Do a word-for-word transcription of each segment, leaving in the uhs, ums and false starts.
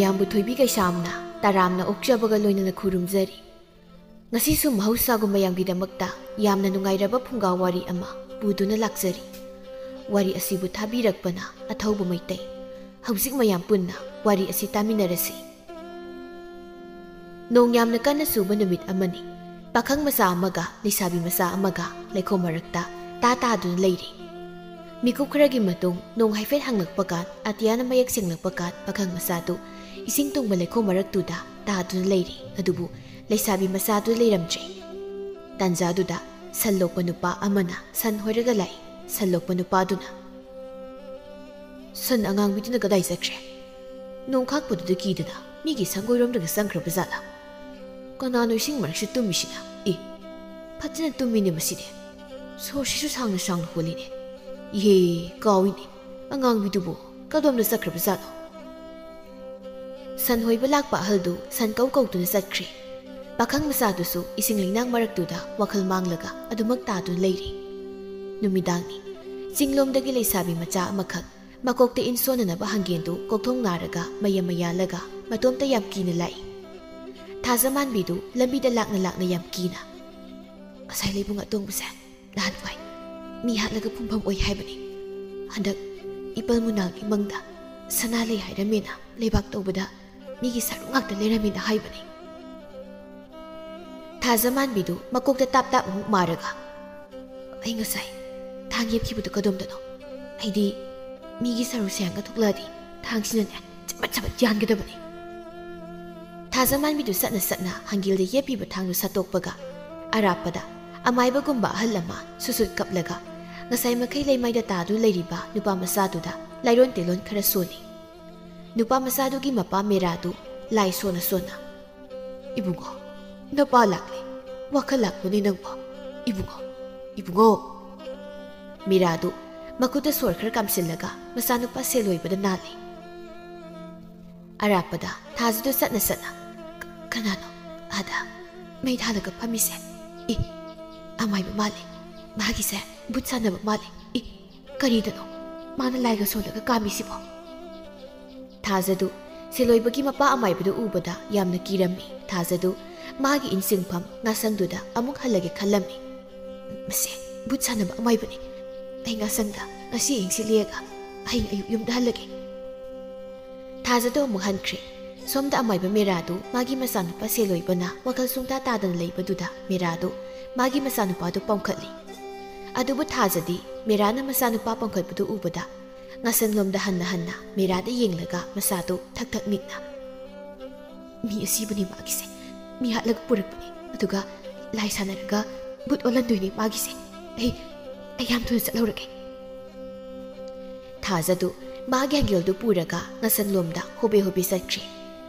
ꯃꯌꯥꯝꯕꯨ ꯊꯣꯏꯕꯤ ꯀꯩꯁꯥꯝꯅ ꯇꯔꯥꯝꯅ ꯑꯣꯛꯆꯕꯒ ꯂꯣꯏꯅꯅ ꯈꯨꯔꯨꯝꯖꯔꯤ꯫ ꯉꯁꯤꯁꯨ ꯃꯍꯧꯁꯥꯒꯨꯝ ꯃꯌꯥꯝꯒꯤꯗꯃꯛꯇ ꯌꯥꯝꯅ ꯅꯨꯡꯉꯥꯏꯔꯕ ꯐꯨꯡꯒꯥ ꯋꯥꯔꯤ ꯑꯃ ꯄꯨꯗꯨꯅ ꯂꯥꯛꯆꯔꯤ꯫ ꯋꯥꯔꯤ ꯑꯁꯤꯕꯨ ꯊꯥꯕꯤꯔꯛꯄꯅ ꯑꯊꯧꯕ ꯃꯩꯇꯩ꯫ ꯍꯧꯖꯤꯛ ꯃꯌꯥꯝ ꯄꯨꯟꯅ ꯋꯥꯔꯤ ꯑꯁꯤ ꯇꯥꯃꯤꯟꯅꯔꯁꯤ꯫ ꯅꯣꯡ ꯌꯥꯝꯅ ꯀꯟꯅ ꯆꯨꯕ ꯅꯨꯃꯤꯠ ꯑꯃꯅꯤ꯫ ꯄꯥꯈꯪ ꯃꯆꯥ ꯑꯃꯒ ꯂꯩꯁꯥꯕꯤ ꯃꯆꯥ ꯑꯃꯒ ꯂꯩꯈꯣꯝ ꯃꯔꯛꯇ ꯇꯥ ꯇꯥꯗꯨꯅ ꯂꯩꯔꯤ꯫ ꯃꯤꯀꯨꯞ ꯈꯔꯒꯤ ꯃꯇꯨꯡ ꯅꯣꯡ ꯍꯥꯏꯐꯦꯠ ꯍꯥꯡꯂꯛꯄ ꯀꯥꯟ, ꯑꯇꯤꯌꯥꯅ ꯃꯌꯦꯛ ꯁꯦꯡꯂꯛꯄ ꯀꯥꯟ, ꯄꯥꯈꯪ ꯃꯆꯥꯗꯨ ꯏꯁꯤꯡ ꯇꯨꯡꯕ ꯂꯩꯈꯣꯝ ꯃꯔꯛꯇꯨꯗ ꯇꯥꯗꯨꯅ ꯂꯩꯔꯤ꯫ ꯑꯗꯨꯕꯨ ꯂꯩꯁꯥꯕꯤ ꯃꯆꯥꯗꯨ ꯂꯩꯔꯝꯗ꯭ꯔꯦ꯫ ꯇꯥꯟꯖꯥꯗꯨꯗ ꯁꯟ ꯂꯣꯛꯄ ꯅꯨꯄꯥ ꯑꯃꯅ ꯁꯟ ꯍꯣꯏꯔꯒ ꯂꯥꯛꯏ꯫ ꯁꯟ ꯂꯣꯛꯄ ꯅꯨꯄꯥꯗꯨꯅ, "ꯁꯟ ꯑꯉꯥꯡꯕꯤꯗꯨꯅ ꯀꯗꯥꯏ ꯆꯠꯈ꯭ꯔꯦ? ꯅꯣꯡ ꯈꯥꯛꯄꯗꯨꯗ ꯀꯤꯗꯅ ꯃꯤꯒꯤ ꯁꯪꯒꯣꯏꯔꯣꯝꯗꯒ ꯆꯪꯈ꯭ꯔꯕ ꯖꯥꯠꯂꯥ? ꯀꯅꯥꯅꯣ ꯏꯁꯤꯡ ꯃꯔꯛꯁꯤꯗ ꯇꯨꯝꯃꯤꯁꯤꯅ? ꯑꯦ, ꯐꯖꯅ ꯇꯨꯝꯃꯤꯅꯦ ꯃꯁꯤꯗꯤ꯫ ꯁꯣꯔꯁꯤꯁꯨ ꯁꯥꯡꯅ ꯁꯥꯡꯅ ꯍꯣꯜꯂꯤꯅꯦ꯫ ꯏꯍꯦ, ꯀꯥꯎꯏꯅꯦ꯫ ꯑꯉꯥꯡꯕꯤꯗꯨꯕꯨ ꯀꯗꯣꯝꯗ ꯆꯠꯈ꯭ꯔꯕ ꯖꯥꯠꯅꯣ?" ꯁꯟ ꯍꯣꯏꯕ ꯂꯥꯛꯄ ꯑꯍꯜꯗꯨ ꯁꯟ ꯀꯧ ꯀꯧꯗꯨꯅ ꯆꯠꯈ꯭ꯔꯦ꯫ ꯄꯥꯈꯪ ꯃꯆꯥꯗꯨꯁꯨ ꯏꯁꯤꯡ ꯂꯩꯅꯥꯡ ꯃꯔꯛꯇꯨꯗ ꯋꯥꯈꯜ ꯃꯥꯡꯂꯒ ꯑꯗꯨꯃꯛ ꯇꯥꯗꯨꯅ ꯂꯩꯔꯤ꯫ ꯅꯨꯃꯤꯗꯥꯡꯅꯤ꯫ ꯆꯤꯡꯂꯣꯝꯗꯒꯤ ꯂꯩꯁꯥꯕꯤ ꯃꯆꯥ ꯑꯃꯈꯛ ꯃꯀꯣꯛꯇ ꯏꯟ ꯁꯣꯟꯅꯅꯕ ꯍꯪꯒꯦꯟꯗꯨ ꯀꯣꯛꯊꯣꯡ ꯅꯥꯔꯒ ꯃꯌꯥ ꯃꯌꯥꯜꯂꯒ ꯃꯇꯣꯝꯇ ꯌꯥꯝ ꯀꯤꯅ ꯂꯥꯛꯏ꯫ ꯊꯥꯖꯃꯥꯟꯕꯤꯗꯨ ꯂꯝꯕꯤꯗ ꯂꯥꯛꯅ ꯂꯥꯛꯅ ꯌꯥꯝ ꯀꯤꯅ, "ꯉꯁꯥꯏ ꯂꯩꯕꯨꯡ ꯑꯇꯣꯡꯕꯁꯦ ꯅꯍꯥꯟꯋꯥꯏ ꯃꯤ ꯍꯥꯠꯂꯒ ꯐꯨꯝꯐꯝ ꯑꯣꯏ ꯍꯥꯏꯕꯅꯤ꯫ ꯍꯟꯗꯛ ꯏꯄꯜ ꯃꯨꯅꯥꯜꯒꯤ ꯃꯪꯗ ꯁꯅꯥ ꯂꯩ ꯍꯥꯏꯔꯝꯃꯦꯅ ꯂꯩꯕꯥꯛ ꯇꯧꯕꯗ ꯃꯤꯒꯤ ꯁꯔꯨ ꯉꯥꯛꯇ ꯂꯩꯔꯝꯃꯦꯅ ꯍꯥꯏꯕꯅꯤ꯫" ꯊꯥꯖꯃꯥꯟꯕꯤꯗꯨ ꯃꯀꯣꯛꯇ ꯇꯥꯞ ꯇꯥꯞ ꯑꯃꯨꯛ ꯃꯥꯔꯒ, "ꯑꯩ ꯉꯁꯥꯏ ꯊꯥꯡ ꯌꯦꯞꯈꯤꯕꯗꯨ ꯀꯗꯣꯝꯗꯅꯣ? ꯑꯩꯗꯤ ꯃꯤꯒꯤ ꯁꯔꯨ ꯁꯦꯡꯒ ꯊꯣꯛꯂꯛꯑꯗꯤ ꯊꯥꯡꯁꯤꯅꯅꯦ ꯆꯕꯠ ꯆꯕꯠ ꯌꯥꯟꯒꯗꯕꯅꯤ꯫" ꯊꯥꯖꯃꯥꯟꯕꯤꯗꯨ ꯁꯠꯅ ꯁꯠꯅ ꯍꯪꯒꯤꯜꯗ ꯌꯦꯞꯄꯤꯕ ꯊꯥꯡꯗꯨ ꯁꯠꯇꯣꯛꯄꯒ ꯑꯔꯥꯞꯄꯗ ꯑꯃꯥꯏꯕꯒꯨꯝꯕ ꯑꯍꯜ ꯑꯃ ꯁꯨꯁꯨꯠ ꯀꯞꯂꯒ ꯉꯁꯥꯏ ꯃꯈꯩ ꯂꯩꯃꯥꯏꯗ ꯇꯥꯗꯨꯅ ꯂꯩꯔꯤꯕ ꯅꯨꯄꯥ ꯃꯆꯥꯗꯨꯗ ꯂꯥꯏꯔꯣꯟ ꯇꯦꯂꯣꯟ ꯈꯔ ꯁꯣꯜꯂꯤ꯫ ꯅꯨꯄꯥ ꯃꯆꯥꯗꯨꯒꯤ ꯃꯄꯥ ꯃꯦꯔꯥꯗꯨ ꯂꯥꯏ ꯁꯣꯟꯅ ꯁꯣꯟꯅ, "ꯏꯕꯨꯡꯉꯣ, ꯅꯄꯥ ꯂꯥꯛꯂꯦ꯫ ꯋꯥꯈꯜ ꯂꯥꯛꯄꯅꯦ ꯅꯪꯕꯣ꯫ ꯏꯕꯨꯡꯉꯣ, ꯏꯕꯨꯡꯉꯣ꯫" ꯃꯦꯔꯥꯗꯨ ꯃꯈꯨꯠꯇ ꯁꯣꯔ ꯈꯔ ꯀꯥꯝꯁꯤꯜꯂꯒ ꯃꯆꯥꯅꯨꯄꯥ ꯁꯦꯜ ꯑꯣꯏꯕꯗ ꯅꯥꯜꯂꯤ꯫ ꯑꯔꯥꯞꯄꯗ ꯊꯥꯖꯗꯨ ꯆꯠꯅ ꯆꯠꯅ, "ꯀ-, ꯀꯅꯥꯅꯣ ꯑꯥꯗ ꯃꯩ ꯊꯥꯜꯂꯒ ꯐꯝꯃꯤꯁꯦ? ꯑꯦ, ꯑꯃꯥꯏꯕ ꯃꯥꯜꯂꯦ꯫ ꯃꯥꯒꯤꯁꯦ ꯚꯨꯠ ꯁꯥꯟꯅꯕ ꯃꯥꯜꯂꯦ꯫ ꯑꯦ, ꯀꯔꯤꯗꯅꯣ ꯃꯥꯅ ꯂꯥꯏꯒ ꯁꯣꯜꯂꯒ ꯀꯥꯝꯃꯤꯁꯤꯕꯣ?" ꯊꯥꯖꯗꯨ ꯁꯦꯂꯣꯏꯕꯒꯤ ꯃꯄꯥ ꯑꯃꯥꯏꯕꯗꯨ ꯎꯕꯗ ꯌꯥꯝꯅ ꯀꯤꯔꯝꯃꯤ꯫ ꯊꯥꯖꯗꯨ ꯃꯥꯒꯤ ꯏꯟꯁꯤꯡꯐꯝ ꯉꯥꯁꯪꯗꯨꯗ ꯑꯃꯨꯛ ꯍꯜꯂꯒꯦ ꯈꯜꯂꯝꯃꯤ꯫ "ꯃꯁꯦ ꯚꯨꯠ ꯁꯥꯟꯅꯕ ꯑꯃꯥꯏꯕꯅꯤ꯫ ꯑꯩ ꯉꯥꯁꯪꯗ ꯉꯁꯤ ꯑꯍꯤꯡꯁꯤ ꯂꯦꯛꯑꯒ ꯍꯌꯦꯡ ꯑꯌꯨꯛ ꯌꯨꯝꯗ ꯍꯜꯂꯒꯦ"꯫ ꯊꯥꯖꯗꯨ ꯑꯃꯨꯛ ꯍꯟꯈ꯭ꯔꯦ꯫ ꯁꯣꯝꯗ ꯑꯃꯥꯏꯕ ꯃꯦꯔꯥꯗꯨ ꯃꯥꯒꯤ ꯃꯆꯥꯅꯨꯄꯥ ꯁꯦꯂꯣꯏꯕꯅ ꯋꯥꯈꯜ ꯁꯨꯡꯇꯥ ꯇꯥꯗꯅ ꯂꯩꯕꯗꯨꯗ ꯃꯦꯔꯥꯗꯨ ꯃꯥꯒꯤ ꯃꯆꯥꯅꯨꯄꯥꯗꯨ ꯄꯝꯈꯠꯂꯤ꯫ ꯑꯗꯨꯕꯨ ꯊꯥꯖꯗꯤ ꯃꯦꯔꯥꯅ ꯃꯆꯥꯅꯨꯄꯥ ꯄꯝꯈꯠꯄꯗꯨ ꯎꯕꯗ ꯉꯥꯁꯪꯂꯣꯝꯗ ꯍꯟꯅ ꯍꯟꯅ ꯃꯦꯔꯥꯗ ꯌꯦꯡꯂꯒ ꯃꯆꯥꯗꯨ ꯊꯛ ꯊꯛ ꯅꯤꯛꯅ, "ꯃꯤ ꯑꯁꯤꯕꯅꯤ ꯃꯥꯒꯤꯁꯦ꯫ ꯃꯤ ꯍꯥꯠꯂꯒ ꯄꯨꯔꯛꯄꯅꯤ꯫ ꯑꯗꯨꯒ ꯂꯥꯏ ꯁꯥꯟꯅꯔꯒ ꯚꯨꯠ ꯑꯣꯜꯍꯟꯗꯣꯏꯅꯤ ꯃꯥꯒꯤꯁꯦ꯫ ꯑꯩ, ꯑꯩ ꯌꯥꯝ ꯊꯨꯅ ꯆꯠꯍꯧꯔꯒꯦ"꯫ ꯊꯥꯖꯗꯨ ꯃꯥꯒꯤ ꯍꯪꯒꯦꯜꯗꯨ ꯄꯨꯔꯒ ꯉꯥꯁꯪꯂꯣꯝꯗ ꯍꯣꯕꯦ ꯍꯣꯕꯦ ꯆꯠꯈ꯭ꯔꯦ꯫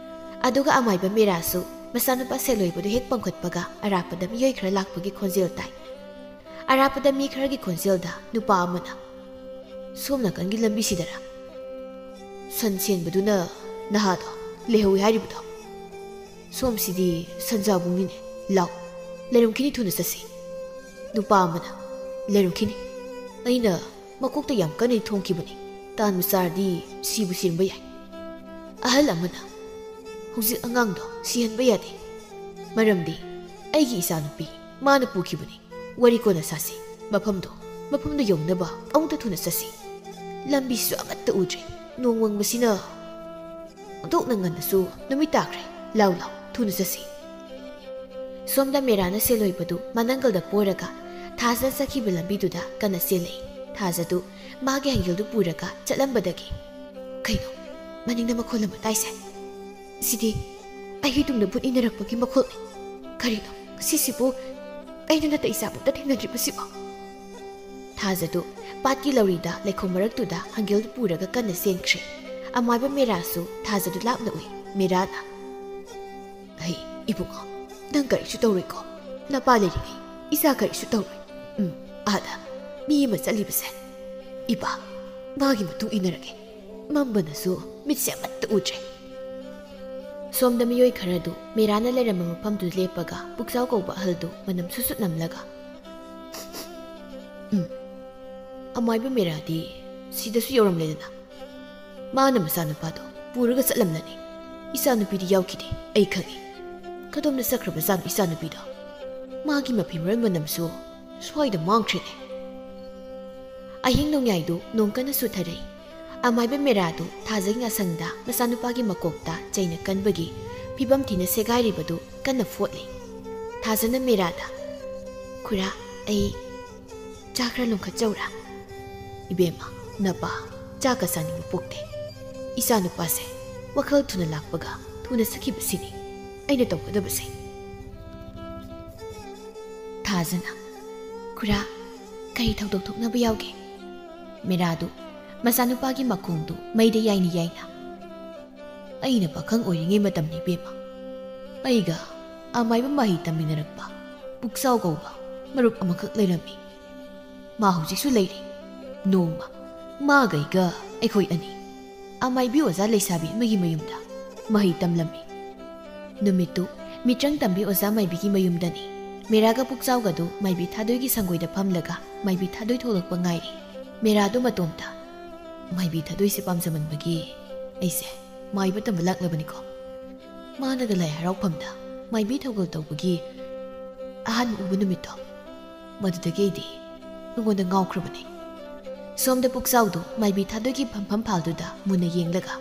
ꯑꯗꯨꯒ ꯑꯃꯥꯏꯕ ꯃꯦꯔꯥꯁꯨ ꯃꯆꯥꯅꯨꯄꯥ ꯁꯦꯂꯣꯏꯕꯗꯨ ꯍꯦꯛ ꯄꯝꯈꯠꯄꯒ ꯑꯔꯥꯞꯄꯗ ꯃꯤꯑꯣꯏ ꯈꯔ ꯂꯥꯛꯄꯒꯤ ꯈꯣꯟꯖꯦꯜ ꯇꯥꯏ꯫ ꯑꯔꯥꯞꯄꯗ ꯃꯤ ꯈꯔꯒꯤ ꯈꯣꯟꯖꯦꯜꯗ ꯅꯨꯄꯥ ꯑꯃꯅ, "ꯁꯣꯝ ꯅꯥꯀꯟꯒꯤ ꯂꯝꯕꯤꯁꯤꯗꯔꯥ? ꯁꯟ ꯁꯦꯟꯕꯗꯨꯅ ꯅꯍꯥꯗꯣ ꯂꯩꯍꯧꯏ ꯍꯥꯏꯔꯤꯕꯗꯣ? ꯁꯣꯝꯁꯤꯗꯤ ꯁꯟꯖꯥꯕꯨꯡꯅꯤꯅꯦ꯫ ꯂꯥꯎ, ꯂꯩꯔꯝꯈꯤꯅꯤ, ꯊꯨꯅ ꯆꯠꯁꯤ"꯫ ꯅꯨꯄꯥ ꯑꯃꯅ, "ꯂꯩꯔꯝꯈꯤꯅꯤ꯫ ꯑꯩꯅ ꯃꯀꯣꯛꯇ ꯌꯥꯝ ꯀꯟꯅ ꯊꯣꯝꯈꯤꯕꯅꯤ꯫ ꯇꯥꯟꯕꯨ ꯆꯥꯔꯗꯤ ꯁꯤꯕꯨ ꯁꯤꯔꯝꯕ ꯌꯥꯏ"꯫ ꯑꯍꯜ ꯑꯃꯅ, "ꯍꯧꯖꯤꯛ ꯑꯉꯥꯡꯗꯣ ꯁꯤꯍꯟꯕ ꯌꯥꯗꯦ꯫ ꯃꯔꯝꯗꯤ ꯑꯩꯒꯤ ꯏꯆꯥꯅꯨꯄꯤ ꯃꯥꯅ ꯄꯨꯈꯤꯕꯅꯤ꯫ ꯋꯥꯔꯤ ꯀꯣꯟꯅ ꯁꯥꯁꯤ꯫ ꯃꯐꯝꯗꯣ, ꯃꯐꯝꯗꯣ ꯌꯧꯅꯕ ꯑꯃꯨꯛꯇ ꯊꯨꯅ ꯆꯠꯁꯤ꯫ ꯂꯝꯕꯤꯁꯤꯁꯨ ꯑꯃꯠꯇ ꯎꯗ꯭ꯔꯦ꯫ ꯅꯣꯡ ꯃꯪꯕꯁꯤꯅ ꯑꯣꯟꯊꯣꯛꯅ ꯉꯟꯅꯁꯨ ꯅꯨꯃꯤꯠ ꯇꯥꯈ꯭ꯔꯦ꯫ ꯂꯥꯎ, ꯂꯥꯎ, ꯊꯨꯅ ꯆꯠꯁꯤ"꯫ ꯁꯣꯝꯗ ꯃꯦꯔꯥꯅ ꯁꯦꯂꯣꯏꯕꯗꯨ ꯃꯅꯪꯒꯜꯗ ꯄꯣꯔꯒ ꯊꯥꯖꯅ ꯆꯠꯈꯤꯕ ꯂꯝꯕꯤꯗꯨꯗ ꯀꯟꯅ ꯆꯦꯜꯂꯛꯏ꯫ ꯊꯥꯖꯗꯨ ꯃꯥꯒꯤ ꯍꯪꯒꯦꯜꯗꯨ ꯄꯨꯔꯒ ꯆꯠꯂꯝꯕꯗꯒꯤ, "ꯀꯩꯅꯣ ꯃꯅꯤꯡꯗ ꯃꯈꯣꯜ ꯑꯃ ꯇꯥꯏꯁꯦ? ꯁꯤꯗꯤ ꯑꯩꯒꯤ ꯇꯨꯡꯗ ꯚꯨꯠ ꯏꯟꯅꯔꯛꯄꯒꯤ ꯃꯈꯣꯜꯅꯤ꯫ ꯀꯔꯤꯅꯣ ꯁꯤꯁꯤꯕꯨ? ꯑꯩꯅ ꯅꯥꯇꯩ ꯆꯥꯕ ꯑꯝꯇ ꯊꯦꯡꯅꯗ꯭ꯔꯤꯕꯁꯤꯕꯣ?" ꯊꯥꯖꯗꯨ ꯄꯥꯠꯀꯤ ꯂꯧꯔꯤꯗ ꯂꯩꯈꯣꯝ ꯃꯔꯛꯇꯨꯗ ꯍꯪꯒꯦꯜꯗꯨ ꯄꯨꯔꯒ ꯀꯟꯅ ꯆꯦꯟꯈ꯭ꯔꯦ꯫ ꯑꯃꯥꯏꯕ ꯃꯦꯔꯥꯁꯨ ꯊꯥꯖꯗꯨ ꯂꯥꯞꯅ ꯎꯏ꯫ ꯃꯦꯔꯥꯅ, "ꯍꯩ, ꯏꯕꯨꯡꯉꯣ, ꯅꯪ ꯀꯔꯤꯁꯨ ꯇꯧꯔꯣꯏꯀꯣ? ꯅꯄꯥ ꯂꯩꯔꯤꯉꯩ ꯏꯆꯥ ꯀꯔꯤꯁꯨ ꯇꯧꯔꯣꯏ꯫ ꯎꯝ, ꯑꯥꯗ ꯃꯤ ꯑꯃ ꯆꯠꯂꯤꯕꯁꯦ꯫ ꯏꯄꯥ, ꯃꯥꯒꯤ ꯃꯇꯨꯡ ꯏꯟꯅꯔꯒꯦ꯫ ꯃꯝꯕꯅꯁꯨ ꯃꯤꯠꯁꯦ ꯑꯃꯠꯇ ꯎꯗ꯭ꯔꯦ"꯫ ꯁꯣꯝꯗ ꯃꯤꯑꯣꯏ ꯈꯔꯗꯨ ꯃꯦꯔꯥꯅ ꯂꯩꯔꯝꯕ ꯃꯐꯝꯗꯨꯗ ꯂꯦꯞꯄꯒ ꯄꯨꯛꯆꯥꯎ ꯀꯧꯕ ꯑꯍꯜꯗꯨ ꯃꯅꯝ ꯁꯨꯠ ꯁꯨꯠ ꯅꯝꯂꯒ, "ꯎꯝ, ꯑꯃꯥꯏꯕ ꯃꯦꯔꯥꯗꯤ ꯁꯤꯗꯁꯨ ꯌꯧꯔꯝꯂꯦꯗꯅ꯫ ꯃꯥꯅ ꯃꯆꯥꯅꯨꯄꯥꯗꯣ ꯄꯨꯔꯒ ꯆꯠꯂꯝꯂꯅꯤ꯫ ꯏꯆꯥꯅꯨꯄꯤꯗꯤ ꯌꯥꯎꯈꯤꯗꯦ, ꯑꯩ ꯈꯪꯏ꯫ ꯀꯗꯣꯝꯗ ꯆꯠꯈ꯭ꯔꯕꯖꯥꯠꯅꯣ ꯏꯆꯥꯅꯨꯄꯤꯗꯣ? ꯃꯥꯒꯤ ꯃꯐꯤ ꯃꯔꯣꯜ ꯃꯅꯝꯁꯨ ꯁ꯭ꯋꯥꯏꯗ ꯃꯥꯡꯈ꯭ꯔꯦꯅꯦ꯫ ꯑꯍꯤꯡ ꯅꯣꯡꯌꯥꯏꯗꯨ ꯅꯣꯡ ꯀꯟꯅ ꯆꯨꯊꯔꯛꯏ꯫ ꯑꯃꯥꯏꯕ ꯃꯦꯔꯥꯗꯨ ꯊꯥꯖꯒꯤ ꯉꯥꯁꯪꯗ ꯃꯆꯥꯅꯨꯄꯥꯒꯤ ꯃꯀꯣꯛꯇ ꯆꯩꯅ ꯀꯟꯕꯒꯤ ꯐꯤꯕꯝ ꯊꯤꯅ ꯁꯦꯒꯥꯏꯔꯤꯕꯗꯨ ꯀꯟꯅ ꯐꯣꯠꯂꯤ꯫ ꯊꯥꯖꯅ ꯃꯦꯔꯥꯗ, "ꯈꯨꯔꯥ, ꯑꯩ ꯆꯥ ꯈꯔ ꯂꯣꯟꯈꯠꯆꯧꯔꯥ?" "ꯏꯕꯦꯝꯃ, ꯅꯄꯥ ꯆꯥꯛꯀ ꯆꯥꯅꯤꯡꯕ ꯄꯣꯛꯇꯦ꯫ ꯏꯆꯥꯅꯨꯄꯥꯁꯦ ꯋꯥꯈꯜ ꯊꯨꯅ ꯂꯥꯛꯄꯒ ꯊꯨꯅ ꯆꯠꯈꯤꯕꯁꯤꯅꯤ ꯑꯩꯅ ꯇꯧꯒꯗꯕꯁꯦ꯫" ꯊꯥꯖꯅ, "ꯈꯨꯔꯥ, ꯀꯔꯤ ꯊꯧꯗꯣꯛ ꯊꯣꯛꯅꯕ ꯌꯥꯎꯒꯦ?" ꯃꯦꯔꯥꯗꯨ ꯃꯆꯥꯅꯨꯄꯥꯒꯤ ꯃꯈꯣꯡꯗꯨ ꯃꯩꯗ ꯌꯥꯏꯅ ꯌꯥꯏꯅ, "ꯑꯩꯅ ꯄꯥꯈꯪ ꯑꯣꯏꯔꯤꯉꯩ ꯃꯇꯝꯅꯤ ꯏꯕꯦꯝꯃ꯫ ꯑꯩꯒ ꯑꯃꯥꯏꯕ ꯃꯍꯩ ꯇꯝꯃꯤꯟꯅꯔꯛꯄ ꯄꯨꯛꯆꯥꯎ ꯀꯧꯕ ꯃꯔꯨꯞ ꯑꯃꯈꯛ ꯂꯩꯔꯝꯃꯤ꯫ ꯃꯥ ꯍꯧꯖꯤꯛꯁꯨ ꯂꯩꯔꯤ꯫ ꯅꯣꯡꯃ ꯃꯥꯒ ꯑꯩꯒ ꯑꯩꯈꯣꯏ ꯑꯅꯤ ꯑꯃꯥꯏꯕꯤ ꯑꯣꯖꯥ ꯂꯩꯁꯥꯕꯤ ꯑꯃꯒꯤ ꯃꯌꯨꯝꯗ ꯃꯍꯩ ꯇꯝꯂꯝꯃꯤ꯫ ꯅꯨꯃꯤꯠꯇꯨ ꯃꯤꯇ꯭ꯔꯪ ꯇꯝꯕꯤ ꯑꯣꯖꯥ ꯃꯥꯏꯕꯤꯒꯤ ꯃꯌꯨꯝꯗꯅꯤ꯫ ꯃꯦꯔꯥꯒ ꯄꯨꯛꯆꯥꯎꯒꯗꯨ ꯃꯥꯏꯕꯤ ꯊꯥꯗꯣꯏꯒꯤ ꯁꯪꯒꯣꯏꯗ ꯐꯝꯂꯒ ꯃꯥꯏꯕꯤ ꯊꯥꯗꯣꯏ ꯊꯣꯛꯂꯛꯄ ꯉꯥꯏꯔꯤ꯫ ꯃꯦꯔꯥꯗꯨ ꯃꯇꯣꯝꯇ, ꯃꯥꯏꯕꯤ ꯊꯥꯗꯣꯏꯁꯦ ꯄꯥꯝꯖꯃꯟꯕꯒꯤ ꯑꯩꯁꯦ ꯃꯥꯏꯕ ꯇꯝꯕ ꯂꯥꯛꯂꯕꯅꯤꯀꯣ꯫ ꯃꯥꯅꯒ ꯂꯥꯏ ꯍꯔꯥꯎꯐꯝꯗ ꯃꯥꯏꯕꯤ ꯊꯧꯒꯜ ꯇꯧꯕꯒꯤ ꯑꯍꯥꯟꯕ ꯎꯕ ꯅꯨꯃꯤꯠꯇꯣ, ꯃꯗꯨꯗꯒꯤ ꯑꯩꯗꯤ ꯃꯉꯣꯟꯗ ꯉꯥꯎꯈ꯭ꯔꯕꯅꯤ꯫" ꯁꯣꯝꯗ ꯄꯨꯛꯆꯥꯎꯗꯨ ꯃꯥꯏꯕꯤ ꯊꯥꯗꯣꯏꯒꯤ ꯐꯝꯐꯝ ꯐꯥꯜꯗꯨꯗ ꯃꯨꯟꯅ ꯌꯦꯡꯂꯒ,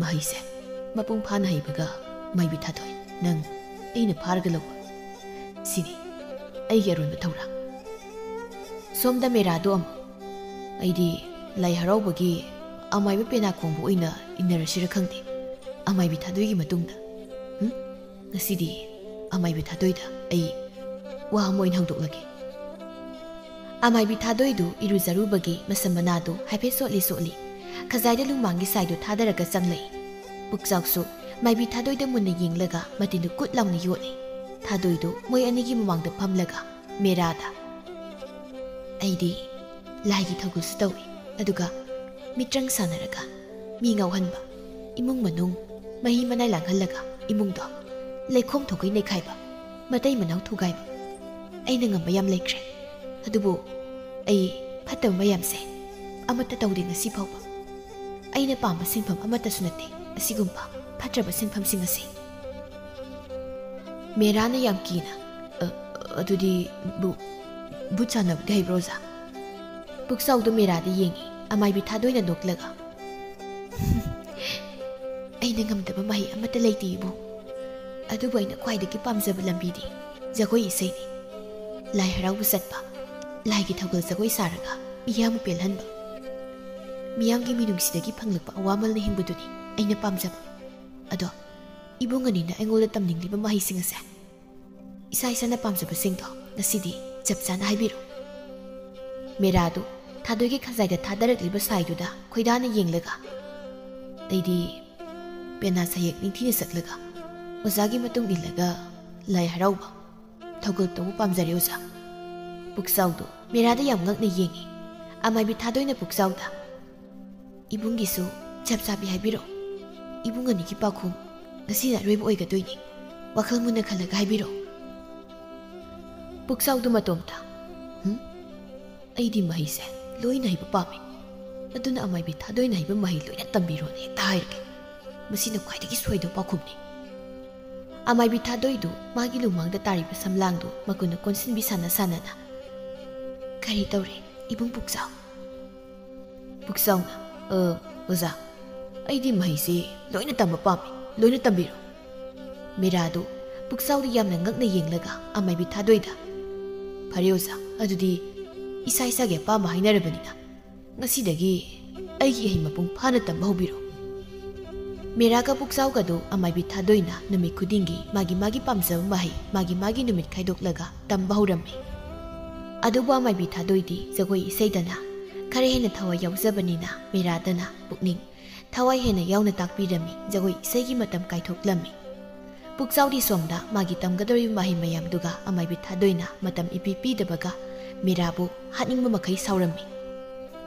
"ꯃꯍꯩꯁꯦ ꯃꯄꯨꯡ ꯐꯥꯅ ꯍꯩꯕꯒ ꯃꯥꯏꯕꯤ ꯊꯥꯗꯣꯏ, ꯅꯪ ꯑꯩꯅ ꯐꯥꯔꯒ ꯂꯧꯕ, ꯁꯤꯅꯤ ꯑꯩꯒꯤ ꯑꯔꯣꯏꯕ ꯊꯧꯔꯥꯡ꯫" ꯁꯣꯝꯗ ꯃꯦꯔꯥꯗꯣ ꯑꯃꯨꯛ, "ꯑꯩꯗꯤ ꯂꯥꯏ ꯍꯔꯥꯎꯕꯒꯤ ꯑꯃꯥꯏꯕ ꯄꯦꯅꯥ ꯈꯣꯡꯕ ꯑꯣꯏꯅ ꯏꯟꯅꯔꯁꯤꯔ ꯈꯪꯗꯦ, ꯑꯃꯥꯏꯕꯤ ꯊꯥꯗꯣꯏꯒꯤ ꯃꯇꯨꯡꯗ꯫ ꯎꯝ? ꯉꯁꯤꯗꯤ ꯑꯃꯥꯏꯕꯤ ꯊꯥꯗꯣꯏꯗ ꯑꯩ ꯋꯥ ꯑꯃ ꯑꯣꯏꯅ ꯍꯧꯗꯣꯛꯂꯒꯦ꯫" ꯑꯃꯥꯏꯕꯤ ꯊꯥꯗꯣꯏꯗꯨ ꯏꯔꯨꯖꯔꯨꯕꯒꯤ ꯃꯁꯝ ꯃꯅꯥꯗꯨ ꯍꯥꯏꯐꯦꯠ ꯁꯣꯠꯂꯤ ꯁꯣꯠꯂꯤ ꯈꯖꯥꯏꯗ ꯂꯨꯃꯥꯡꯒꯤ ꯁꯥꯏꯗꯨ ꯊꯥꯗꯔꯒ ꯆꯪꯂꯛꯏ꯫ ꯄꯨꯛꯆꯥꯎꯁꯨ ꯃꯥꯏꯕꯤ ꯊꯥꯗꯣꯏꯗ ꯃꯨꯟꯅ ꯌꯦꯡꯂꯒ ꯃꯇꯤꯟꯗꯨ ꯀꯨꯠ ꯂꯥꯎꯅ ꯌꯣꯠꯂꯤ꯫ ꯊꯥꯗꯣꯏꯗꯨ ꯃꯣꯏ ꯑꯅꯤꯒꯤ ꯃꯃꯥꯡꯗ ꯐꯝꯂꯒ ꯃꯦꯔꯥꯗ, "ꯑꯩꯗꯤ ꯂꯥꯏꯒꯤ ꯊꯧꯒꯜꯁꯨ ꯇꯧꯏ, ꯑꯗꯨꯒ ꯃꯤꯇ꯭ꯔꯪ ꯁꯥꯟꯅꯔꯒ ꯃꯤ ꯉꯥꯎꯍꯟꯕ, ꯏꯃꯨꯡ ꯃꯅꯨꯡ ꯃꯍꯤ ꯃꯅꯥꯏ ꯂꯥꯡꯍꯜꯂꯒ ꯏꯃꯨꯡꯗꯣ ꯂꯩꯈꯣꯝ ꯊꯣꯛꯈꯩ ꯅꯩꯈꯥꯏꯕ, ꯃꯇꯩ ꯃꯅꯥꯎ ꯊꯨꯒꯥꯏꯕ, ꯑꯩꯅ ꯉꯝꯕ ꯌꯥꯝ ꯂꯩꯈ꯭ꯔꯦ꯫ ꯑꯗꯨꯕꯨ ꯑꯩ ꯐꯠꯇꯕ ꯃꯌꯥꯝꯁꯦ ꯑꯃꯠꯇ ꯇꯧꯗꯦ ꯉꯁꯤ ꯐꯥꯎꯕ꯫ ꯑꯩꯅ ꯄꯥꯝꯕ ꯁꯤꯟꯐꯝ ꯑꯃꯠꯇꯁꯨ ꯅꯠꯇꯦ ꯑꯁꯤꯒꯨꯝꯕ ꯐꯠꯇ꯭ꯔꯕ ꯁꯤꯟꯐꯝꯁꯤꯡ ꯑꯁꯤ꯫ ꯃꯦꯔꯥꯅ ꯌꯥꯝ ꯀꯤꯅ, "ꯑ, ꯑꯗꯨꯗꯤ ꯕꯨ-, ꯚꯨꯠ ꯁꯥꯟꯅꯕꯗꯤ ꯍꯩꯕ꯭ꯔꯣ, ꯑꯣꯖꯥ?" ꯄꯨꯛꯆꯥꯎꯗꯨ ꯃꯦꯔꯥꯗ ꯌꯦꯡꯉꯤ, ꯑꯃꯥꯏꯕꯤ ꯊꯥꯗꯣꯏꯅ ꯅꯣꯛꯂꯒ, "ꯑꯩꯅ ꯉꯝꯗꯕ ꯃꯍꯩ ꯑꯃꯠꯇ ꯂꯩꯇꯦ, ꯏꯕꯨꯡ꯫ ꯑꯗꯨꯕꯨ ꯑꯩꯅ ꯈ꯭ꯋꯥꯏꯗꯒꯤ ꯄꯥꯝꯖꯕ ꯂꯝꯕꯤꯗꯤ ꯖꯒꯣꯏ ꯏꯁꯩꯅꯤ꯫ ꯂꯥꯏ ꯍꯔꯥꯎꯕ ꯆꯠꯄ, ꯂꯥꯏꯒꯤ ꯊꯧꯒꯜ ꯖꯒꯣꯏ ꯁꯥꯔꯒ ꯃꯤꯌꯥꯝꯕꯨ ꯄꯦꯜꯍꯟꯕ, ꯃꯤꯌꯥꯝꯒꯤ ꯃꯤꯅꯨꯡꯁꯤꯗꯒꯤ ꯐꯪꯂꯛꯄ ꯑꯋꯥꯃꯜꯅ ꯍꯤꯡꯕꯗꯨꯅꯤ ꯑꯩꯅ ꯄꯥꯝꯖꯕ꯫ ꯑꯗꯣ ꯏꯕꯨꯡ ꯑꯅꯤꯅ ꯑꯩꯉꯣꯟꯗ ꯇꯝꯅꯤꯡꯂꯤꯕ ꯃꯍꯩꯁꯤꯡ ꯑꯁꯦ ꯏꯁꯥ ꯏꯁꯥꯅ ꯄꯥꯝꯖꯕꯁꯤꯡꯗꯣ ꯉꯁꯤꯗꯤ ꯆꯞ ꯆꯥꯅ ꯍꯥꯏꯕꯤꯔꯣ꯫" ꯃꯦꯔꯥꯗꯨ ꯊꯥꯗꯣꯏꯒꯤ ꯈꯖꯥꯏꯗ ꯊꯥꯗꯔꯛꯂꯤꯕ ꯁꯥꯏꯗꯨꯗ ꯈꯣꯏꯗꯥꯅ ꯌꯦꯡꯂꯒ, "ꯑꯩꯗꯤ ꯄꯦꯅꯥ ꯁꯩꯍꯦꯛ ꯅꯤꯡꯊꯤꯅ ꯁꯛꯂꯒ ꯑꯣꯖꯥꯒꯤ ꯃꯇꯨꯡ ꯏꯜꯂꯒ ꯂꯥꯏ ꯍꯔꯥꯎꯕ ꯊꯧꯒꯜ ꯇꯧꯕ ꯄꯥꯝꯖꯔꯦ, ꯑꯣꯖꯥ꯫" ꯄꯨꯛꯆꯥꯎꯗꯨ ꯃꯦꯔꯥꯗ ꯌꯥꯝ ꯉꯛꯅ ꯌꯦꯡꯉꯤ꯫ ꯑꯃꯥꯏꯕꯤ ꯊꯥꯗꯣꯏꯅ ꯄꯨꯛꯆꯥꯎꯗ, "ꯏꯕꯨꯡꯒꯤꯁꯨ ꯆꯞ ꯆꯥꯕꯤ ꯍꯥꯏꯕꯤꯔꯣ꯫ ꯏꯕꯨꯡ ꯑꯅꯤꯒꯤ ꯄꯥꯎꯈꯨꯝ ꯉꯁꯤꯅ ꯑꯔꯣꯏꯕ ꯑꯣꯏꯒꯗꯣꯏꯅꯤ꯫ ꯋꯥꯈꯜ ꯃꯨꯟꯅ ꯈꯜꯂꯒ ꯍꯥꯏꯕꯤꯔꯣ꯫" ꯄꯨꯛꯆꯥꯎꯗꯨ ꯃꯇꯣꯝꯇ, "ꯍꯨꯝ? ꯑꯩꯗꯤ ꯃꯍꯩꯁꯦ ꯂꯣꯏꯅ ꯍꯩꯕ ꯄꯥꯝꯃꯤ꯫ ꯑꯗꯨꯅ ꯑꯃꯥꯏꯕꯤ ꯊꯥꯗꯣꯏꯅ ꯍꯩꯕ ꯃꯍꯩ ꯂꯣꯏꯅ ꯇꯝꯕꯤꯔꯣꯅ ꯍꯦꯛꯇ ꯍꯥꯏꯔꯒꯦ꯫ ꯃꯁꯤꯅ ꯈ꯭ꯋꯥꯏꯗꯒꯤ ꯁꯣꯏꯗꯕ ꯄꯥꯎꯈꯨꯝꯅꯤ꯫" ꯑꯃꯥꯏꯕꯤ ꯊꯥꯗꯣꯏꯗꯨ ꯃꯥꯒꯤ ꯂꯨꯃꯥꯡꯗ ꯇꯥꯔꯤꯕ ꯁꯝꯂꯥꯡꯗꯨ ꯃꯀꯨꯅ ꯀꯣꯟꯁꯤꯟꯕꯤ ꯁꯥꯟꯅ ꯁꯥꯟꯅꯅ, "ꯀꯔꯤ ꯇꯧꯔꯦ, ꯏꯕꯨꯡ ꯄꯨꯛꯆꯥꯎ?" ꯄꯨꯛꯆꯥꯎꯅ, "ꯑ, ꯑꯣꯖꯥ, ꯑꯩꯗꯤ ꯃꯍꯩꯁꯤ ꯂꯣꯏꯅ ꯇꯝꯕ ꯄꯥꯝꯃꯤ, ꯂꯣꯏꯅ ꯇꯝꯕꯤꯔꯣ꯫" ꯃꯤꯔꯥꯗꯨ ꯄꯨꯛꯆꯥꯎꯗ ꯌꯥꯝꯅ ꯉꯛꯅ ꯌꯦꯡꯂꯒ ꯑꯃꯥꯏꯕꯤ ꯊꯥꯗꯣꯏꯗ, "ꯐꯔꯦ ꯑꯣꯖꯥ, ꯑꯗꯨꯗꯤ ꯏꯁꯥ ꯏꯁꯥꯒꯤ ꯑꯄꯥꯝꯕ ꯍꯥꯏꯅꯔꯕꯅꯤꯅ ꯉꯁꯤꯗꯒꯤ ꯑꯩꯒꯤ ꯏꯍꯩ ꯃꯄꯨꯡ ꯐꯥꯅ ꯇꯝꯕ ꯍꯧꯕꯤꯔꯣ꯫" ꯃꯤꯔꯥꯒ ꯄꯨꯛꯆꯥꯎꯒꯗꯨ ꯑꯃꯥꯏꯕꯤ ꯊꯥꯗꯣꯏꯅ ꯅꯨꯃꯤꯠ ꯈꯨꯗꯤꯡꯒꯤ ꯃꯥꯒꯤ ꯃꯥꯒꯤ ꯄꯥꯝꯖꯕ ꯃꯍꯩ ꯃꯥꯒꯤ ꯃꯥꯒꯤ ꯅꯨꯃꯤꯠ ꯈꯥꯏꯗꯣꯛꯂꯒ ꯇꯝꯕ ꯍꯧꯔꯝꯃꯤ꯫ ꯑꯗꯨꯕꯨ ꯑꯃꯥꯏꯕꯤ ꯊꯥꯗꯣꯏꯗꯤ ꯖꯒꯣꯏ ꯏꯁꯩꯗꯅ ꯈꯔ ꯍꯦꯟꯅ ꯊꯋꯥꯏ ꯌꯥꯎꯖꯕꯅꯤꯅ ꯃꯤꯔꯥꯗꯅ ꯄꯨꯛꯅꯤꯡ ꯊꯋꯥꯏ ꯍꯦꯟꯅ ꯌꯥꯎꯅ ꯇꯥꯛꯄꯤꯔꯝꯃꯤ, ꯖꯒꯣꯏ ꯏꯁꯩꯒꯤ ꯃꯇꯝ ꯀꯥꯏꯊꯣꯛꯂꯝꯃꯤ꯫ ꯄꯨꯛꯆꯥꯎꯗꯤ ꯁꯣꯝꯗ ꯃꯥꯒꯤ ꯇꯝꯒꯗꯧꯔꯤꯕ ꯃꯍꯩ ꯃꯌꯥꯝꯗꯨꯒ ꯑꯃꯥꯏꯕꯤ ꯊꯥꯗꯣꯏꯅ ꯃꯇꯝ ꯏꯄꯤ ꯄꯤꯗꯕꯒ ꯃꯤꯔꯥꯕꯨ ꯍꯥꯠꯅꯤꯡꯕ ꯃꯈꯩ ꯁꯥꯎꯔꯝꯃꯤ꯫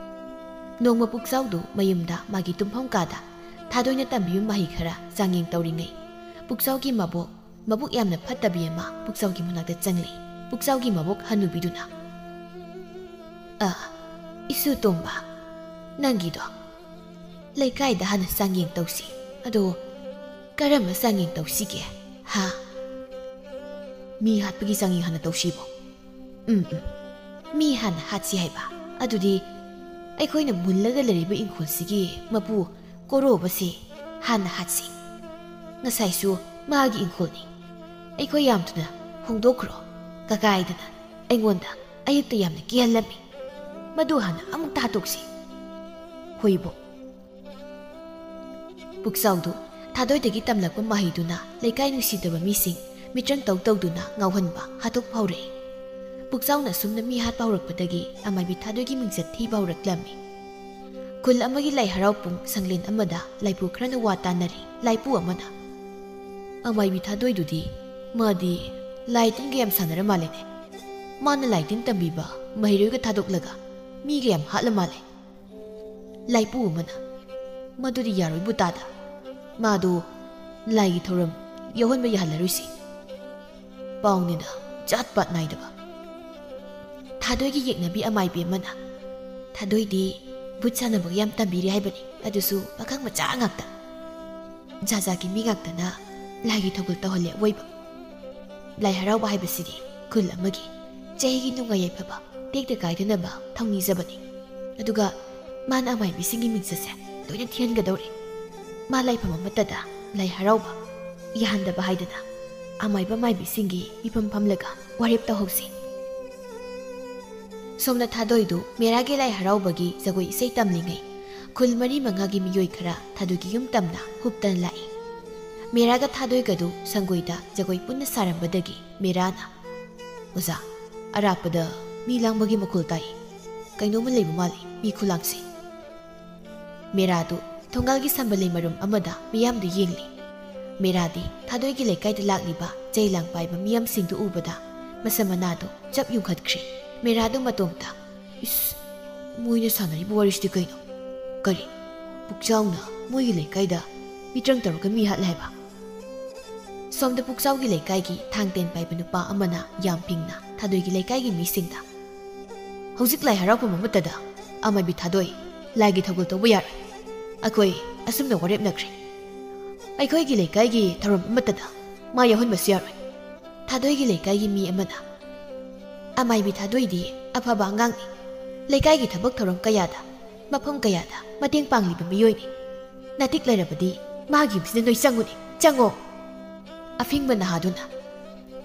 ꯅꯣꯡꯃ ꯄꯨꯛꯆꯥꯎꯗꯨ ꯃꯌꯨꯝꯗ ꯃꯥꯒꯤ ꯇꯨꯝꯐꯝ ꯀꯥꯗ ꯊꯥꯗꯣꯏꯅ ꯇꯝꯕꯤꯕ ꯃꯍꯩ ꯈꯔ ꯆꯥꯡꯌꯦꯡ ꯇꯧꯔꯤꯉꯩ, ꯄꯨꯛꯆꯥꯎꯒꯤ ꯃꯕꯣꯛ, ꯃꯕꯨꯛ ꯌꯥꯝꯅ ꯐꯠꯇꯕꯤ ꯑꯃ ꯄꯨꯛꯆꯥꯎꯒꯤ ꯃꯅꯥꯛꯇ ꯆꯪꯂꯛꯏ꯫ ꯄꯨꯛꯆꯥꯎꯒꯤ ꯃꯕꯣꯛ ꯍꯅꯨꯕꯤꯗꯨꯅ, "ꯑ, ꯏꯁꯨ ꯇꯣꯝꯕ, ꯅꯪꯒꯤꯗꯣ ꯂꯩꯀꯥꯏꯗ ꯍꯥꯟꯅ ꯆꯥꯡꯌꯦꯡ ꯇꯧꯁꯤ꯫ ꯑꯗꯣ ꯀꯔꯝꯕ ꯆꯥꯡꯌꯦꯡ ꯇꯧꯁꯤꯒꯦ? ꯍꯥ? ꯃꯤ ꯍꯥꯠꯄꯒꯤ ꯆꯥꯡꯌꯦꯡ ꯍꯥꯟꯅ ꯇꯧꯁꯤꯕꯣ? ꯎꯝ, ꯎꯝ꯫ ꯃꯤ ꯍꯥꯟꯅ ꯍꯥꯠꯁꯤ ꯍꯥꯏꯕ꯫ ꯑꯗꯨꯗꯤ ꯑꯩꯈꯣꯏꯅ ꯃꯨꯜꯂꯒ ꯂꯩꯔꯤꯕ ꯏꯪꯈꯣꯜꯁꯤꯒꯤ ꯃꯄꯨ ꯀꯣꯔꯣꯕꯁꯤ ꯍꯥꯟꯅ ꯍꯥꯠꯁꯤ꯫ ꯉꯁꯥꯏꯁꯨ ꯃꯥꯒꯤ ꯏꯪꯈꯣꯜꯅꯤ꯫ ꯑꯩꯈꯣꯏ ꯌꯥꯝ ꯊꯨꯅ ꯍꯣꯡꯗꯣꯛꯈ꯭ꯔꯣ꯫ ꯀꯀꯥ ꯍꯥꯏꯗꯅ ꯑꯩꯉꯣꯟꯗ ꯑꯌꯨꯛꯇ ꯌꯥꯝꯅ ꯀꯤꯍꯜꯂꯝꯃꯤ꯫ ꯃꯗꯨ ꯍꯥꯟꯅ ꯑꯃꯨꯛꯇ ꯍꯥꯠꯇꯣꯛꯁꯤ꯫ ꯍꯣꯏꯕꯣ꯫ ꯄꯨꯛꯆꯥꯎꯗꯨ ꯊꯥꯗꯣꯏꯗꯒꯤ ꯇꯝꯂꯛꯄ ꯃꯍꯩꯗꯨꯅ ꯂꯩꯀꯥꯏ ꯅꯨꯡꯁꯤꯗꯕ ꯃꯤꯁꯤꯡ ꯃꯤꯇ꯭ꯔꯪ ꯇꯧ ꯇꯧꯗꯨꯅ ꯉꯥꯎꯍꯟꯕ ꯍꯥꯠꯇꯣꯛꯄ ꯍꯧꯔꯛꯏ꯫ ꯄꯨꯛꯆꯥꯎꯅ ꯑꯁꯨꯝꯅ ꯃꯤ ꯍꯥꯠꯄ ꯍꯧꯔꯛꯄꯗꯒꯤ ꯑꯃꯥꯏꯕꯤ ꯊꯥꯗꯣꯏꯒꯤ ꯃꯤꯡꯆꯠ ꯊꯤꯕ ꯍꯧꯔꯛꯂꯝꯃꯤ꯫ ꯈꯨꯜ ꯑꯃꯒꯤ ꯂꯥꯏ ꯍꯔꯥꯎ ꯄꯨꯡ ꯁꯪꯂꯦꯟ ꯑꯃꯗ ꯂꯥꯏꯄꯨ ꯈꯔꯅ ꯋꯥ ꯇꯥꯅꯔꯤ꯫ ꯂꯥꯏꯄꯨ ꯑꯃꯅ, "ꯑꯃꯥꯏꯕꯤ ꯊꯥꯗꯣꯏꯗꯨꯗꯤ, ꯃꯥꯗꯤ ꯂꯥꯏ ꯇꯤꯟꯒ ꯌꯥꯝ ꯁꯥꯟꯅꯔ ꯃꯥꯜꯂꯦꯅꯦ꯫ ꯃꯥꯅ ꯂꯥꯏ ꯇꯤꯟ ꯇꯝꯕꯤꯕ ꯃꯍꯩꯔꯣꯏꯒ ꯊꯥꯗꯣꯛꯂꯒ ꯃꯤꯒ ꯌꯥꯝ ꯍꯥꯠꯂ ꯃꯥꯜꯂꯦ"꯫ ꯂꯥꯏꯄꯨ ꯑꯃꯅ, "ꯃꯗꯨꯗꯤ ꯌꯥꯔꯣꯏꯕꯨ ꯇꯥꯗ꯫ ꯃꯥꯗꯨ ꯂꯥꯏꯒꯤ ꯊꯧꯔꯝ ꯌꯥꯎꯍꯟꯕ ꯌꯥꯍꯜꯂꯔꯣꯏꯁꯤ꯫ ꯄꯥꯎꯅꯤꯅ ꯆꯠ ꯄꯥꯠ ꯅꯥꯏꯗꯕ"꯫ ꯊꯥꯗꯣꯏꯒꯤ ꯌꯦꯛꯅꯕꯤ ꯑꯃꯥꯏꯕꯤ ꯑꯃꯅ, "ꯊꯥꯗꯣꯏꯗꯤ ꯚꯨꯠ ꯁꯥꯟꯅꯕꯒ ꯌꯥꯝ ꯇꯝꯕꯤꯔꯦ ꯍꯥꯏꯕꯅꯤ, ꯑꯗꯨꯁꯨ ꯄꯥꯈꯪ ꯃꯆꯥ ꯉꯥꯛꯇ꯫ ꯖꯥꯖꯥꯒꯤ ꯃꯤ ꯉꯥꯛꯇꯅ ꯂꯥꯏꯒꯤ ꯊꯧꯒꯜ ꯇꯧꯍꯜꯂꯦ ꯑꯋꯣꯏꯕ꯫ ꯂꯥꯏ ꯍꯔꯥꯎꯕ ꯍꯥꯏꯕꯁꯤꯗꯤ ꯈꯨꯜ ꯑꯃꯒꯤ ꯆꯍꯤꯒꯤ ꯅꯨꯡꯉꯥꯏ ꯌꯥꯏꯐꯕ ꯇꯦꯛꯇ ꯀꯥꯏꯗꯅꯕ ꯊꯧꯅꯤꯖꯕꯅꯤ꯫ ꯑꯗꯨꯒ ꯃꯥꯅ ꯑꯃꯥꯏꯕꯤꯁꯤꯡꯒꯤ ꯃꯤꯡꯆꯠꯁꯦ ꯂꯣꯏꯅ ꯊꯤꯍꯟꯒꯗꯧꯔꯦ꯫ ꯃꯥ ꯂꯥꯏꯐꯝ ꯑꯃꯠꯇꯗ ꯂꯥꯏ ꯍꯔꯥꯎꯕ ꯌꯥꯍꯟꯗꯕ ꯍꯥꯏꯗꯅ ꯑꯃꯥꯏꯕ ꯃꯥꯏꯕꯤꯁꯤꯡꯒꯤ ꯃꯤꯐꯝ ꯐꯝꯂꯒ ꯋꯥꯔꯦꯞ ꯇꯧꯍꯧꯁꯤ"꯫ ꯁꯣꯝꯅ ꯊꯥꯗꯣꯏꯗꯨ ꯃꯦꯔꯥꯒꯤ ꯂꯥꯏ ꯍꯔꯥꯎꯕꯒꯤ ꯖꯒꯣꯏ ꯏꯁꯩ ꯇꯝꯂꯤꯉꯩ ꯈꯨꯜ ꯃꯔꯤ ꯃꯉꯥꯒꯤ ꯃꯤꯑꯣꯏ ꯈꯔ ꯊꯥꯗꯣꯏꯒꯤ ꯌꯨꯝ ꯇꯝꯅ ꯍꯨꯞꯇꯅ ꯂꯥꯛꯏ꯫ ꯃꯦꯔꯥꯒ ꯊꯥꯗꯣꯏꯒꯗꯨ ꯁꯪꯒꯣꯏꯗ ꯖꯒꯣꯏ ꯄꯨꯟꯅ ꯁꯥꯔꯝꯕꯗꯒꯤ ꯃꯦꯔꯥꯅ, "ꯑꯣꯖꯥ, ꯑꯔꯥꯞꯄꯗ ꯃꯤ ꯂꯥꯡꯕꯒꯤ ꯃꯈꯣꯜ ꯇꯥꯏ꯫ ꯀꯩꯅꯣꯝꯃ ꯂꯩꯕ ꯃꯥꯜꯂꯤ, ꯃꯤ ꯈꯨꯂꯥꯡꯁꯦ"꯫ ꯃꯦꯔꯥꯗꯨ ꯊꯣꯡꯒꯥꯜꯒꯤ ꯁꯝꯕꯜ ꯂꯩꯃꯔꯨꯝ ꯑꯃꯗ ꯃꯤꯌꯥꯝꯗꯨ ꯌꯦꯡꯂꯤ꯫ ꯃꯦꯔꯥꯗꯤ ꯊꯥꯗꯣꯏꯒꯤ ꯂꯩꯀꯥꯏꯗ ꯂꯥꯛꯂꯤꯕ ꯆꯩ ꯂꯥꯡ ꯄꯥꯏꯕ ꯃꯤꯌꯥꯝꯁꯤꯡꯗꯨ ꯎꯕꯗ ꯃꯁꯝ ꯃꯅꯥꯗꯨ ꯆꯞ ꯌꯨꯡꯈꯠꯈ꯭ꯔꯦ꯫ ꯃꯦꯔꯥꯗꯨ ꯃꯇꯣꯝꯇ, "ꯏꯁ, ꯃꯣꯏꯅ ꯁꯥꯟꯅꯔꯤꯕ ꯋꯥꯔꯤꯁꯤꯗꯤ ꯀꯩꯅꯣ? ꯀꯔꯤ, ꯄꯨꯛꯆꯥꯎꯅ ꯃꯣꯏꯒꯤ ꯂꯩꯀꯥꯏꯗ ꯃꯤꯇ꯭ꯔꯪ ꯇꯧꯔꯒ ꯃꯤ ꯍꯥꯠꯂꯦ ꯍꯥꯏꯕ?" ꯁꯣꯝꯗ ꯄꯨꯛꯆꯥꯎꯒꯤ ꯂꯩꯀꯥꯏꯒꯤ ꯊꯥꯡ ꯇꯦꯟ ꯄꯥꯏꯕ ꯅꯨꯄꯥ ꯑꯃꯅ ꯌꯥꯝ ꯐꯤꯡꯅ ꯊꯥꯗꯣꯏꯒꯤ ꯂꯩꯀꯥꯏꯒꯤ ꯃꯤꯁꯤꯡꯗ, "ꯍꯧꯖꯤꯛ ꯂꯥꯏ ꯍꯔꯥꯎꯐꯝ ꯑꯃꯠꯇꯗ ꯑꯃꯥꯏꯕꯤ ꯊꯥꯗꯣꯏ ꯂꯥꯏꯒꯤ ꯊꯧꯒꯜ ꯇꯧꯕ ꯌꯥꯔꯣꯏ꯫ ꯑꯩꯈꯣꯏ ꯑꯁꯨꯝꯅ ꯋꯥꯔꯦꯞꯅꯈ꯭ꯔꯦ꯫ ꯑꯩꯈꯣꯏꯒꯤ ꯂꯩꯀꯥꯏꯒꯤ ꯊꯧꯔꯝ ꯑꯃꯠꯇꯗ ꯃꯥ ꯌꯥꯎꯍꯟꯕꯁꯨ ꯌꯥꯔꯣꯏ꯫ ꯊꯥꯗꯣꯏꯒꯤ ꯂꯩꯀꯥꯏꯒꯤ ꯃꯤ ꯑꯃꯅ, "ꯑꯃꯥꯏꯕꯤ ꯊꯥꯗꯣꯏꯗꯤ ꯑꯐꯕ ꯑꯉꯥꯡꯅꯤ꯫ ꯂꯩꯀꯥꯏꯒꯤ ꯊꯕꯛ ꯊꯧꯔꯝ ꯀꯌꯥꯗ, ꯃꯐꯝ ꯀꯌꯥꯗ ꯃꯇꯦꯡ ꯄꯥꯡꯂꯤꯕ ꯃꯤꯑꯣꯏꯅꯤ꯫ ꯅꯥꯇꯤꯛ ꯂꯩꯔꯕꯗꯤ ꯃꯥꯒꯤ ꯌꯨꯝꯁꯤꯗ ꯅꯣꯏ ꯆꯪꯉꯨꯅꯦ, ꯆꯪꯉꯣ!" ꯑꯐꯤꯡꯕ ꯅꯍꯥꯗꯨꯅ,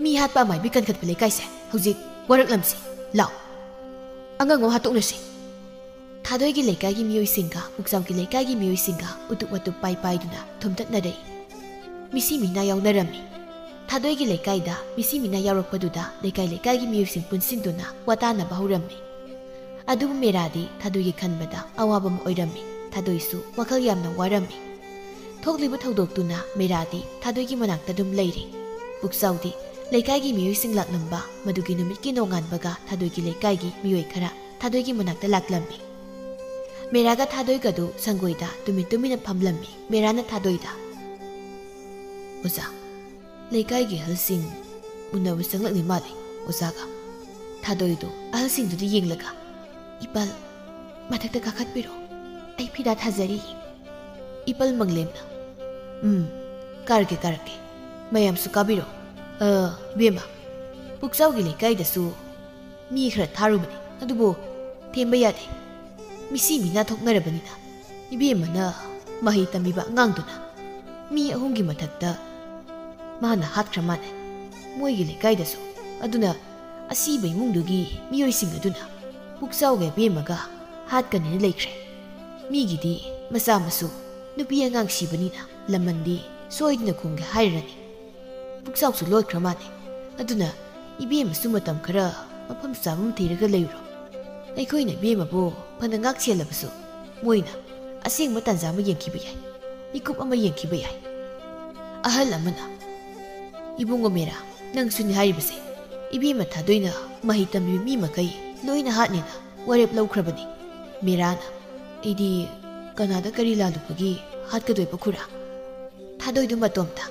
"ꯃꯤ ꯍꯥꯠꯄ ꯑꯃꯥꯏꯕꯤ ꯀꯟꯈꯠꯄ ꯂꯩꯀꯥꯏꯁꯦ ꯍꯧꯖꯤꯛ ꯋꯥꯔꯛꯂꯝꯁꯤ꯫ ꯂꯥꯎ, ꯑꯉꯥꯡ ꯑꯃ ꯍꯥꯠꯇꯣꯛꯅꯁꯤ!" ꯊꯥꯗꯣꯏꯒꯤ ꯂꯩꯀꯥꯏꯒꯤ ꯃꯤꯑꯣꯏꯁꯤꯡꯒ ꯄꯨꯛꯆꯥꯎꯒꯤ ꯂꯩꯀꯥꯏꯒꯤ ꯃꯤꯑꯣꯏꯁꯤꯡꯒ ꯎꯇꯨꯞ ꯋꯥꯇꯨꯞ ꯄꯥꯏ ꯄꯥꯏꯗꯨꯅ ꯊꯨꯝꯇꯠꯅꯔꯛꯏ꯫ ꯃꯤꯁꯤ ꯃꯤꯅꯥ ꯌꯥꯎꯅꯔꯝꯃꯤ꯫ ꯊꯥꯗꯣꯏꯒꯤ ꯂꯩꯀꯥꯏꯗ ꯃꯤꯁꯤ ꯃꯤꯅꯥ ꯌꯥꯎꯔꯛꯄꯗꯨꯗ ꯂꯩꯀꯥꯏ ꯂꯩꯀꯥꯏꯒꯤ ꯃꯤꯑꯣꯏꯁꯤꯡ ꯄꯨꯟꯁꯤꯟꯗꯨꯅ ꯋꯥ ꯇꯥꯅꯕ ꯍꯧꯔꯝꯃꯤ꯫ ꯑꯗꯨꯕꯨ ꯃꯦꯔꯥꯗꯤ ꯊꯥꯗꯣꯏꯒꯤ ꯈꯟꯕꯗ ꯑꯋꯥꯕ ꯑꯃ ꯑꯣꯏꯔꯝꯃꯤ꯫ ꯊꯥꯗꯣꯏꯁꯨ ꯋꯥꯈꯜ ꯌꯥꯝꯅ ꯋꯥꯔꯝꯃꯤ꯫ ꯊꯣꯛꯂꯤꯕ ꯊꯧꯗꯣꯛꯇꯨꯅ ꯃꯦꯔꯥꯗꯤ ꯊꯥꯗꯣꯏꯒꯤ ꯃꯅꯥꯛꯇ ꯑꯗꯨꯝ ꯂꯩꯔꯤ꯫ ꯄꯨꯛꯆꯥꯎꯗꯤ ꯂꯩꯀꯥꯏꯒꯤ ꯃꯤꯑꯣꯏꯁꯤꯡ ꯂꯥꯛꯂꯝꯕ ꯃꯗꯨꯒꯤ ꯅꯨꯃꯤꯠꯀꯤ ꯅꯣꯡꯉꯥꯟꯕꯒ ꯊꯥꯗꯣꯏꯒꯤ ꯂꯩꯀꯥꯏꯒꯤ ꯃꯤꯑꯣꯏ ꯈꯔ ꯊꯥꯗꯣꯏꯒꯤ ꯃꯅꯥꯛꯇ ꯂꯥꯛꯂꯝꯃꯤ꯫ ꯃꯦꯔꯥꯒ ꯊꯥꯗꯣꯏꯒꯗꯨ ꯁꯪꯒꯣꯏꯗ ꯇꯨꯃꯤꯟ ꯇꯨꯃꯤꯟꯅ ꯐꯝꯂꯝꯃꯤ꯫ ꯃꯦꯔꯥꯅ ꯊꯥꯗꯣꯏꯗ, "ꯑꯣꯖꯥ, ꯂꯩꯀꯥꯏꯒꯤ ꯑꯍꯜꯁꯤꯡ ꯎꯅꯕ ꯆꯪꯂꯛꯂꯤ ꯃꯥꯜꯂꯤ ꯑꯣꯖꯥꯒ꯫" ꯊꯥꯗꯣꯏꯗꯨ ꯑꯍꯜꯁꯤꯡꯗꯨꯗ ꯌꯦꯡꯂꯒ, "ꯏꯄꯜ, ꯃꯊꯛꯇ ꯀꯥꯈꯠꯄꯤꯔꯣ, ꯑꯩ ꯐꯤꯗꯥ ꯊꯥꯖꯔꯤ꯫" ꯏꯄꯜ ꯃꯪꯂꯦꯝꯅ, "ꯎꯝ, ꯀꯥꯔꯛꯀꯦ, ꯀꯥꯔꯛꯀꯦ꯫ ꯃꯌꯥꯝꯁꯨ ꯀꯥꯕꯤꯔꯣ꯫ ꯑ, ꯏꯕꯦꯝꯃ, ꯄꯨꯛꯆꯥꯎꯒꯤ ꯂꯩꯀꯥꯏꯗꯁꯨ ꯃꯤ ꯈꯔ ꯊꯥꯔꯨꯕꯅꯤ, ꯑꯗꯨꯕꯨ ꯊꯦꯝꯕ ꯌꯥꯗꯦ꯫ ꯃꯤꯁꯤ ꯃꯤꯅꯥ ꯊꯣꯛꯅꯔꯕꯅꯤꯅ ꯏꯕꯦꯝꯃꯅ ꯃꯍꯩ ꯇꯝꯕꯤꯕ ꯑꯉꯥꯡꯗꯨꯅ ꯃꯤ ꯑꯍꯨꯝꯒꯤ ꯃꯊꯛꯇ ꯃꯥꯅ ꯍꯥꯠꯈ꯭ꯔ ꯃꯥꯜꯂꯦ ꯃꯣꯏꯒꯤ ꯂꯩꯀꯥꯏꯗꯁꯨ꯫ ꯑꯗꯨꯅ ꯑꯁꯤꯕ ꯏꯃꯨꯡꯗꯨꯒꯤ ꯃꯤꯑꯣꯏꯁꯤꯡ ꯑꯗꯨꯅ ꯄꯨꯛꯆꯥꯎꯒ ꯏꯕꯦꯝꯃꯒ ꯍꯥꯠꯀꯅꯤꯅ ꯂꯩꯈ꯭ꯔꯦ꯫ ꯃꯤꯒꯤꯗꯤ ꯃꯆꯥ ꯃꯁꯨ ꯅꯨꯄꯤ ꯑꯉꯥꯡ ꯁꯤꯕꯅꯤꯅ ꯂꯃꯟꯗꯤ ꯁꯣꯏꯗꯅ ꯈꯨꯝꯒꯦ ꯍꯥꯏꯔꯅꯤ꯫ ꯄꯨꯛꯆꯥꯎꯁꯨ ꯂꯣꯏꯈ꯭ꯔ ꯃꯥꯜꯂꯦ꯫ ꯑꯗꯨꯅ ꯏꯕꯦꯝꯃꯁꯨ ꯃꯇꯝ ꯈꯔ ꯃꯐꯝ ꯆꯥꯕ ꯑꯃ ꯊꯤꯔꯒ ꯂꯩꯔꯨꯔꯣ꯫ ꯑꯩꯈꯣꯏꯅ ꯏꯕꯦꯝꯃꯕꯨ ꯐꯅ ꯉꯥꯛ ꯁꯦꯜꯂꯕꯁꯨ ꯃꯣꯏꯅ ꯑꯁꯦꯡꯕ ꯇꯥꯟꯖꯥ ꯑꯃ ꯌꯦꯡꯈꯤꯕ ꯌꯥꯏ, ꯃꯤꯀꯨꯞ ꯑꯃ ꯌꯦꯡꯈꯤꯕ ꯌꯥꯏ꯫" ꯑꯍꯜ ꯑꯃꯅ, "ꯏꯕꯨꯡꯉꯣ ꯃꯦꯔꯥ, ꯅꯪꯁꯨꯅꯤ ꯍꯥꯏꯔꯤꯕꯁꯦ꯫ ꯏꯕꯦꯝꯃ ꯊꯥꯗꯣꯏꯅ ꯃꯍꯩ ꯇꯝꯕꯤꯕ ꯃꯤ ꯃꯈꯩ ꯂꯣꯏꯅ ꯍꯥꯠꯅꯦꯅ ꯋꯥꯔꯦꯞ ꯂꯧꯈ꯭ꯔꯕꯅꯤ꯫" ꯃꯦꯔꯥꯅ, "ꯑꯩꯗꯤ ꯀꯅꯥꯗ ꯀꯔꯤ ꯂꯥꯜꯂꯨꯕꯒꯤ ꯍꯥꯠꯀꯗꯣꯏꯕ ꯈꯨꯔꯥ?" ꯊꯥꯗꯣꯏꯗꯨ ꯃꯇꯣꯝꯇ,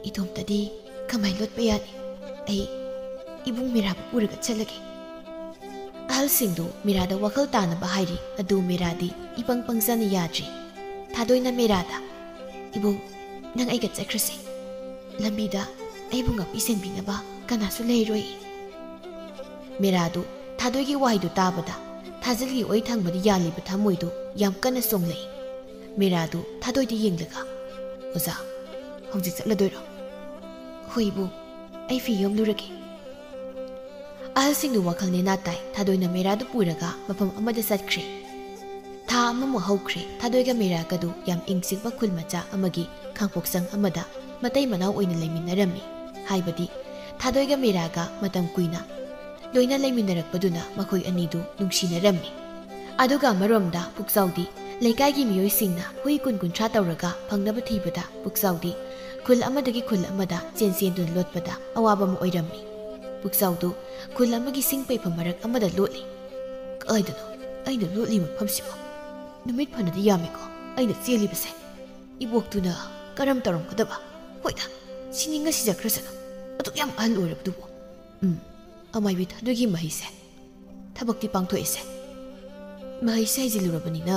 "ꯏꯇꯣꯝꯇꯗꯤ ꯀꯃꯥꯏ ꯂꯣꯠꯄ ꯌꯥꯅꯤ? ꯑꯩ ꯏꯕꯨꯡ ꯃꯦꯔꯥꯕꯨ ꯄꯨꯔꯒ ꯆꯠꯂꯒꯦ꯫" ꯑꯍꯜꯁꯤꯡꯗꯨ ꯃꯤꯔꯥꯗ ꯋꯥꯈꯜ ꯇꯥꯅꯕ ꯍꯥꯏꯔꯤ, ꯑꯗꯨ ꯃꯤꯔꯥꯗꯤ ꯏꯄꯪ ꯄꯪꯖꯅ ꯌꯥꯗ꯭ꯔꯤ꯫ ꯊꯥꯗꯣꯏꯅ ꯃꯤꯔꯥꯗ, "ꯏꯕꯨꯡ, ꯅꯪ ꯑꯩꯒ ꯆꯠꯈ꯭ꯔꯁꯤ꯫ ꯂꯝꯕꯤꯗ ꯑꯩꯕꯨ ꯉꯥꯛꯄꯤ ꯁꯦꯟꯕꯤꯅꯕ ꯀꯅꯥꯁꯨ ꯂꯩꯔꯣꯏ꯫" ꯃꯤꯔꯥꯗꯨ ꯊꯥꯗꯣꯏꯒꯤ ꯋꯥꯍꯩꯗꯨ ꯇꯥꯕꯗ ꯊꯥꯖꯤꯜꯒꯤ ꯑꯣꯏ ꯊꯪꯕꯗ ꯌꯥꯜꯂꯤꯕ ꯊꯃꯣꯏꯗꯨ ꯌꯥꯝ ꯀꯟꯅ ꯆꯣꯡꯂꯛꯏ꯫ ꯃꯤꯔꯥꯗꯨ ꯊꯥꯗꯣꯏꯗ ꯌꯦꯡꯂꯒ, "ꯑꯣꯖꯥ, ꯍꯧꯖꯤꯛ ꯆꯠꯂꯗꯣꯏꯔꯣ?" "ꯍꯣꯏ ꯏꯕꯨꯡ, ꯑꯩ ꯐꯤ ꯌꯣꯝꯂꯨꯔꯒꯦ꯫" ꯑꯍꯜꯁꯤꯡꯗꯨ ꯋꯥꯈꯜ ꯅꯦꯅꯥ ꯇꯥꯏ꯫ ꯊꯥꯗꯣꯏꯅ ꯃꯤꯔꯥꯗꯨ ꯄꯨꯔꯒ ꯃꯐꯝ ꯑꯃꯗ ꯆꯠꯈ꯭ꯔꯦ꯫ ꯊꯥ ꯑꯃꯃꯨꯛ ꯍꯧꯈ꯭ꯔꯦ꯫ ꯊꯥꯗꯣꯏꯒ ꯃꯤꯔꯥꯒꯗꯨ ꯌꯥꯝ ꯏꯪ ꯆꯤꯛꯄ ꯈꯨꯜ ꯃꯆꯥ ꯑꯃꯒꯤ ꯈꯥꯡꯄꯣꯛꯁꯪ ꯑꯃꯗ ꯃꯇꯩ ꯃꯅꯥꯎ ꯑꯣꯏꯅ ꯂꯩꯃꯤꯟꯅꯔꯝꯃꯤ꯫ ꯍꯥꯏꯕꯗꯤ ꯊꯥꯗꯣꯏꯒ ꯃꯤꯔꯥꯒ ꯃꯇꯝ ꯀꯨꯏꯅ ꯂꯣꯏꯅ ꯂꯩꯃꯤꯟꯅꯔꯛꯄꯗꯨꯅ ꯃꯈꯣꯏ ꯑꯅꯤꯗꯨ ꯅꯨꯡꯁꯤꯅꯔꯝꯃꯤ꯫ ꯑꯗꯨꯒ ꯑꯃꯔꯣꯝꯗ ꯄꯨꯛꯆꯥꯎꯗꯤ ꯂꯩꯀꯥꯏꯒꯤ ꯃꯤꯑꯣꯏꯁꯤꯡꯅ ꯍꯨꯏ ꯀꯨꯟ ꯀꯨꯟꯊ꯭ꯔꯥ ꯇꯧꯔꯒ ꯐꯪꯅꯕ ꯊꯤꯕꯗ ꯄꯨꯛꯆꯥꯎꯗꯤ ꯈꯨꯜ ꯑꯃꯗꯒꯤ ꯈꯨꯜ ꯑꯃꯗ ꯆꯦꯟ ꯆꯦꯟꯗꯨꯅ ꯂꯣꯠꯄꯗ ꯑꯋꯥꯕ ꯑꯃ ꯑꯣꯏꯔꯝꯃꯤ꯫ ꯄꯨꯛꯆꯥꯎꯗꯨ ꯈꯨꯜ ꯑꯃꯒꯤ ꯁꯤꯡ ꯄꯩꯐꯝ ꯃꯔꯛ ꯑꯃꯗ ꯂꯣꯠꯂꯤ꯫ "ꯀꯥꯏꯗꯅꯣ ꯑꯩꯅ ꯂꯣꯠꯂꯤ ꯃꯐꯝꯁꯤꯕꯣ? ꯅꯨꯃꯤꯠ ꯐꯅꯗꯤ ꯌꯥꯝꯃꯤꯀꯣ ꯑꯩꯅ ꯆꯦꯜꯂꯤꯕꯁꯦ꯫ ꯏꯕꯣꯛꯇꯨꯅ ꯀꯔꯝ ꯇꯧꯔꯝꯒꯗꯕ? ꯍꯣꯏꯗ, ꯁꯤꯅꯤꯡꯉ ꯁꯤꯖꯈ꯭ꯔꯁꯅꯨ꯫ ꯑꯗꯨꯛ ꯌꯥꯝ ꯑꯍꯜ ꯑꯣꯏꯔꯕꯗꯨꯕꯨ꯫ ꯎꯝ, ꯑꯃꯥꯏꯕꯤ ꯊꯥꯗꯣꯏꯒꯤ ꯃꯍꯩꯁꯦ ꯊꯕꯛꯇꯤ ꯄꯥꯡꯊꯣꯛꯏꯁꯦ꯫ ꯃꯍꯩꯁꯦ ꯍꯩꯖꯤꯜꯂꯨꯔꯕꯅꯤꯅ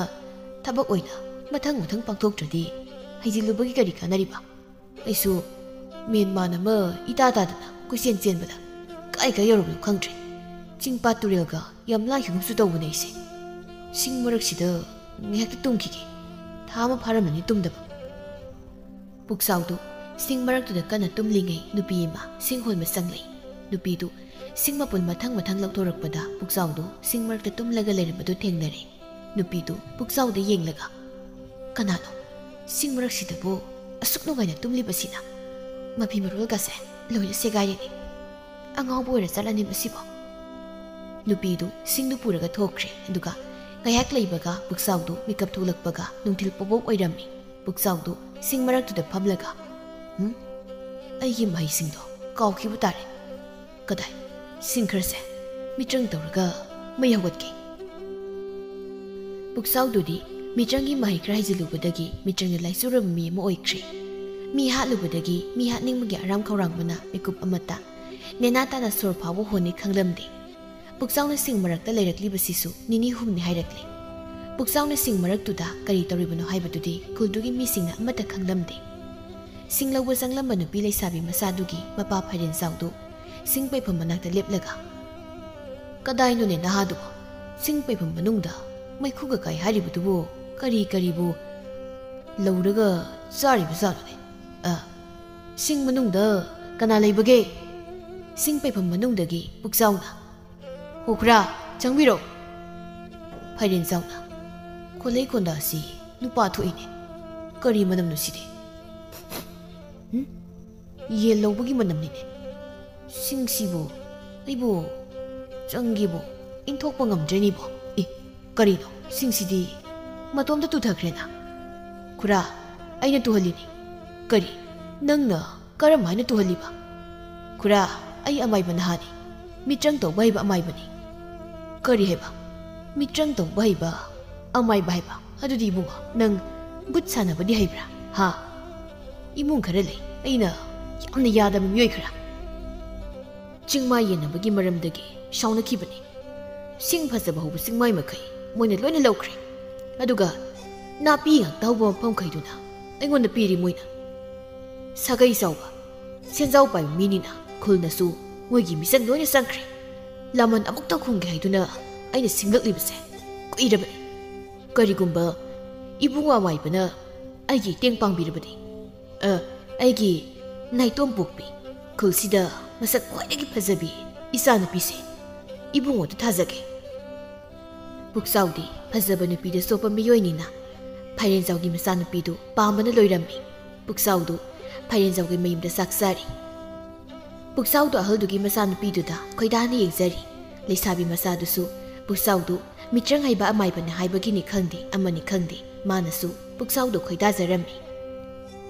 ꯊꯕꯛ ꯑꯣꯏꯅ ꯃꯊꯪ ꯃꯊꯪ ꯄꯥꯡꯊꯣꯛꯇ꯭ꯔꯗꯤ ꯍꯩꯖꯤꯜꯂꯨꯕꯒꯤ ꯀꯔꯤ ꯀꯥꯟꯅꯔꯤꯕ? ꯑꯩꯁꯨ ꯃꯦꯟ ꯃꯥꯟ ꯑꯃ ꯏꯇꯥ ꯇꯥꯗꯅ ꯀꯣꯏꯆꯦꯟ ꯆꯦꯟꯕꯗ ꯀꯥꯏ ꯀꯥꯏ ꯌꯧꯔꯕꯅꯣ ꯈꯪꯗ꯭ꯔꯦ꯫ ꯆꯤꯡ ꯄꯥꯠ ꯇꯨꯔꯦꯜꯒ ꯌꯥꯝ ꯂꯥꯏꯈꯤꯒꯨꯝꯁꯨ ꯇꯧꯕꯅꯦ ꯑꯩꯁꯦ꯫ ꯁꯤꯡ ꯃꯔꯛꯁꯤꯗ ꯉꯥꯏꯍꯥꯛꯇ ꯇꯨꯝꯈꯤꯒꯦ꯫ ꯊꯥ ꯑꯃ ꯐꯥꯔꯝꯃꯅꯤ ꯇꯨꯝꯗꯕ꯫" ꯄꯨꯛꯆꯥꯎꯗꯨ ꯁꯤꯡ ꯃꯔꯛꯇꯨꯗ ꯀꯟꯅ ꯇꯨꯝꯂꯤꯉꯩ ꯅꯨꯄꯤ ꯑꯃ ꯁꯤꯡ ꯍꯣꯟꯕ ꯆꯪꯂꯛꯏ꯫ ꯅꯨꯄꯤꯗꯨ ꯁꯤꯡ ꯃꯄꯨꯟ ꯃꯊꯪ ꯃꯊꯪ ꯂꯧꯊꯣꯔꯛꯄꯗ ꯄꯨꯛꯆꯥꯎꯗꯨ ꯁꯤꯡ ꯃꯔꯛꯇ ꯇꯨꯝꯂꯒ ꯂꯩꯔꯝꯕꯗꯨ ꯊꯦꯡꯅꯔꯦ꯫ ꯅꯨꯄꯤꯗꯨ ꯄꯨꯛꯆꯥꯎꯗ ꯌꯦꯡꯂꯒ, "ꯀꯅꯥꯅꯣ ꯁꯤꯡ ꯃꯔꯛꯁꯤꯗꯕꯨ ꯑꯁꯨꯛ ꯅꯨꯡꯉꯥꯏꯅ ꯇꯨꯝꯂꯤꯕꯁꯤꯅ? ꯃꯐꯤ ꯃꯔꯣꯜꯒꯁꯦ ꯂꯣꯏꯅ ꯁꯦꯒꯥꯏꯔꯦꯅꯦ꯫ ꯑꯉꯥꯎꯕ ꯑꯣꯏꯔ ꯆꯠꯂꯅꯤ ꯃꯁꯤꯕꯣ꯫" ꯅꯨꯄꯤꯗꯨ ꯁꯤꯡꯗꯨ ꯄꯨꯔꯒ ꯊꯣꯛꯈ꯭ꯔꯦ꯫ ꯑꯗꯨꯒ ꯉꯥꯏꯍꯥꯛ ꯂꯩꯕꯒ ꯄꯨꯛꯆꯥꯎꯗꯨ ꯃꯤꯀꯞ ꯊꯣꯛꯂꯛꯄꯒ ꯅꯨꯡꯊꯤꯜ ꯄꯣꯕꯣꯞ ꯑꯣꯏꯔꯝꯃꯤ꯫ ꯄꯨꯛꯆꯥꯎꯗꯨ ꯁꯤꯡ ꯃꯔꯛꯇꯨꯗ ꯐꯝꯂꯒ, "ꯍꯨꯝ? ꯑꯩꯒꯤ ꯃꯍꯩꯁꯤꯡꯗꯣ ꯀꯥꯎꯈꯤꯕ ꯇꯥꯔꯦ꯫ ꯀꯗꯥꯏ? ꯁꯤꯡ ꯈꯔꯁꯦ ꯃꯤꯇ꯭ꯔꯪ ꯇꯧꯔꯒ ꯃꯩ ꯍꯧꯒꯠꯀꯦ꯫" ꯄꯨꯛꯆꯥꯎꯗꯨꯗꯤ ꯃꯤꯇ꯭ꯔꯪꯒꯤ ꯃꯍꯩ ꯈꯔ ꯍꯩꯖꯤꯜꯂꯨꯕꯗꯒꯤ ꯃꯤꯇ꯭ꯔꯪꯗ ꯂꯥꯏꯆꯨꯔꯕ ꯃꯤ ꯑꯃ ꯑꯣꯏꯈ꯭ꯔꯦ꯫ ꯃꯤ ꯍꯥꯠꯂꯨꯕꯗꯒꯤ ꯃꯤ ꯍꯥꯠꯅꯤꯡꯕꯒꯤ ꯑꯔꯥꯝ ꯈꯧꯔꯥꯡꯕꯅ ꯃꯤꯀꯨꯞ ꯑꯃꯠꯇ ꯅꯦꯅꯥ ꯇꯥꯅ ꯁꯣꯔ ꯐꯥꯎꯕ ꯍꯣꯟꯅꯤ ꯈꯪꯂꯝꯗꯦ꯫ ꯄꯨꯛꯆꯥꯎꯅ ꯁꯤꯡ ꯃꯔꯛꯇ ꯂꯩꯔꯛꯂꯤꯕꯁꯤꯁꯨ ꯅꯤꯅꯤ ꯍꯨꯝꯅꯤ ꯍꯥꯏꯔꯛꯂꯦ꯫ ꯄꯨꯛꯆꯥꯎꯅ ꯁꯤꯡ ꯃꯔꯛꯇꯨꯗ ꯀꯔꯤ ꯇꯧꯔꯤꯕꯅꯣ ꯍꯥꯏꯕꯗꯨꯗꯤ ꯈꯨꯜꯗꯨꯒꯤ ꯃꯤꯁꯤꯡꯅ ꯑꯃꯠꯇ ꯈꯪꯂꯝꯗꯦ꯫ ꯁꯤꯡ ꯂꯧꯕ ꯆꯪꯂꯝꯕ ꯅꯨꯄꯤ ꯂꯩꯁꯥꯕꯤ ꯃꯆꯥꯗꯨꯒꯤ ꯃꯄꯥ ꯐꯥꯏꯔꯦꯟꯖꯥꯎꯗꯨ ꯁꯤꯡ ꯄꯩꯐꯝ ꯃꯅꯥꯛꯇ ꯂꯦꯞꯂꯒ, "ꯀꯗꯥꯏꯅꯣꯅꯦ ꯅꯍꯥꯗꯨꯕꯣ? ꯁꯤꯡ ꯄꯩꯐꯝ ꯃꯅꯨꯡꯗ ꯃꯩꯈꯨꯒ ꯀꯥꯏ ꯍꯥꯏꯔꯤꯕꯗꯨꯕꯨ ꯀꯔꯤ ꯀꯔꯤꯕꯨ ꯂꯧꯔꯒ ꯆꯥꯔꯤꯕꯖꯥꯠꯅꯣꯅꯦ? ꯑ, ꯁꯤꯡ ꯃꯅꯨꯡꯗ ꯀꯅꯥ ꯂꯩꯕꯒꯦ?" ꯁꯤꯡ ꯄꯩꯐꯝ ꯃꯅꯨꯡꯗꯒꯤ ꯄꯨꯛꯆꯥꯎꯅ, "ꯑꯣ ꯈꯨꯔꯥ, ꯆꯪꯕꯤꯔꯣ꯫" ꯐꯥꯏꯔꯦꯟꯖꯥꯎꯅ, "ꯈꯣꯜꯂꯩ ꯈꯣꯟꯗꯥꯁꯤ ꯅꯨꯄꯥ ꯊꯣꯛꯏꯅꯦ꯫ ꯀꯔꯤ ꯃꯅꯝꯅꯣ ꯁꯤꯗꯤ? ꯍꯨꯝ? ꯌꯦꯟ ꯂꯧꯕꯒꯤ ꯃꯅꯝꯅꯤꯅꯦ꯫ ꯁꯤꯡꯁꯤꯕꯨ ꯑꯩꯕꯨ ꯆꯪꯒꯦꯕꯨ ꯏꯟꯊꯣꯛꯄ ꯉꯝꯗ꯭ꯔꯦꯅꯤꯕꯣ꯫ ꯑꯦ, ꯀꯔꯤꯅꯣ? ꯁꯤꯡꯁꯤꯗꯤ ꯃꯇꯣꯝꯇ ꯇꯨꯊꯈ꯭ꯔꯦꯅ꯫" "ꯈꯨꯔꯥ, ꯑꯩꯅ ꯇꯨꯍꯜꯂꯤꯅꯤ꯫" "ꯀꯔꯤ? ꯅꯪꯅ ꯀꯔꯝ ꯍꯥꯏꯅ ꯇꯨꯍꯜꯂꯤꯕ?" "ꯈꯨꯔꯥ, ꯑꯩ ꯑꯃꯥꯏꯕ ꯅꯍꯥꯅꯤ꯫ ꯃꯤꯇ꯭ꯔꯪ ꯇꯧꯕ ꯍꯩꯕ ꯑꯃꯥꯏꯕꯅꯤ꯫" "ꯀꯔꯤ ꯍꯥꯏꯕ? ꯃꯤꯇ꯭ꯔꯪ ꯇꯧꯕ ꯍꯩꯕ ꯑꯃꯥꯏꯕ ꯍꯥꯏꯕ? ꯑꯗꯨꯗꯤ ꯏꯕꯨꯡꯉꯣ, ꯅꯪ ꯚꯨꯠ ꯁꯥꯟꯅꯕꯗꯤ ꯍꯩꯕ꯭ꯔꯥ? ꯍꯥ?" "ꯏꯃꯨꯡ ꯈꯔ ꯂꯩ ꯑꯩꯅ ꯌꯥꯝꯅ ꯌꯥꯗꯕ ꯃꯤꯑꯣꯏ ꯈꯔ꯫ ꯆꯤꯡꯃꯥꯏ ꯌꯦꯟꯅꯕꯒꯤ ꯃꯔꯝꯗꯒꯤ ꯁꯥꯎꯅꯈꯤꯕꯅꯤ꯫ ꯁꯤꯡ ꯐꯖꯕ ꯍꯧꯕ ꯆꯤꯡꯃꯥꯏ ꯃꯈꯩ ꯃꯣꯏꯅ ꯂꯣꯏꯅ ꯂꯧꯈ꯭ꯔꯦ꯫ ꯑꯗꯨꯒ ꯅꯥꯄꯤ ꯉꯥꯛꯇ ꯍꯧꯕ ꯃꯐꯝꯈꯩꯗꯨꯅ ꯑꯩꯉꯣꯟꯗ ꯄꯤꯔꯤ ꯃꯣꯏꯅ꯫ ꯁꯥꯒꯩ ꯆꯥꯎꯕ, ꯁꯦꯟꯖꯥꯎ ꯄꯥꯏꯕ ꯃꯤꯅꯤꯅ ꯈꯨꯜꯅꯁꯨ ꯃꯣꯏꯒꯤ ꯃꯤꯆꯪ ꯂꯣꯏꯅ ꯆꯪꯈ꯭ꯔꯦ꯫ ꯂꯃꯟ ꯑꯃꯨꯛꯇ ꯈꯨꯝꯒꯦ ꯍꯥꯏꯗꯨꯅ ꯑꯩꯅ ꯁꯤꯡꯂꯛꯂꯤꯕꯁꯦ ꯀꯨꯏꯔꯕꯅꯤ꯫ ꯀꯔꯤꯒꯨꯝꯕ ꯏꯕꯨꯡ ꯑꯃꯥꯏꯕꯅ ꯑꯩꯒꯤ ꯏꯇꯦꯡ ꯄꯥꯡꯕꯤꯔꯕꯗꯤ, ꯑ, ꯑꯩꯒꯤ ꯅꯥꯏꯇꯣꯝ ꯄꯣꯛꯄꯤ, ꯈꯨꯜꯁꯤꯗ ꯃꯁꯛ ꯈ꯭ꯋꯥꯏꯗꯒꯤ ꯐꯖꯕꯤ ꯏꯆꯥꯅꯨꯄꯤꯁꯦ ꯏꯕꯨꯡꯉꯣꯗ ꯊꯥꯖꯒꯦ꯫" ꯄꯨꯛꯆꯥꯎꯗꯤ ꯐꯖꯕ ꯅꯨꯄꯤꯗ ꯆꯣꯞꯄ ꯃꯤꯑꯣꯏꯅꯤꯅ ꯐꯥꯏꯔꯦꯟꯖꯥꯎꯒꯤ ꯃꯆꯥꯅꯨꯄꯤꯗꯨ ꯄꯥꯝꯕꯅ ꯂꯣꯏꯔꯝꯃꯤ꯫ ꯄꯨꯛꯆꯥꯎꯗꯨ ꯐꯥꯏꯔꯦꯟꯖꯥꯎꯒꯤ ꯃꯌꯨꯝꯗ ꯆꯥꯛ ꯆꯥꯔꯤ꯫ ꯄꯨꯛꯆꯥꯎꯗꯨ ꯑꯍꯜꯗꯨꯒꯤ ꯃꯆꯥꯅꯨꯄꯤꯗꯨꯗ ꯈꯣꯏꯗꯥꯅ ꯌꯦꯡꯖꯔꯤ꯫ ꯂꯩꯁꯥꯕꯤ ꯃꯆꯥꯗꯨꯁꯨ ꯄꯨꯛꯆꯥꯎꯗꯨ ꯃꯤꯇ꯭ꯔꯪ ꯍꯩꯕ ꯑꯃꯥꯏꯕꯅꯤ ꯍꯥꯏꯕꯒꯤꯅꯤ ꯈꯪꯗꯦ, ꯑꯃꯅꯤ ꯈꯪꯗꯦ, ꯃꯥꯅꯁꯨ ꯄꯨꯛꯆꯥꯎꯗꯨ ꯈꯣꯏꯗꯥꯖꯔꯝꯃꯤ꯫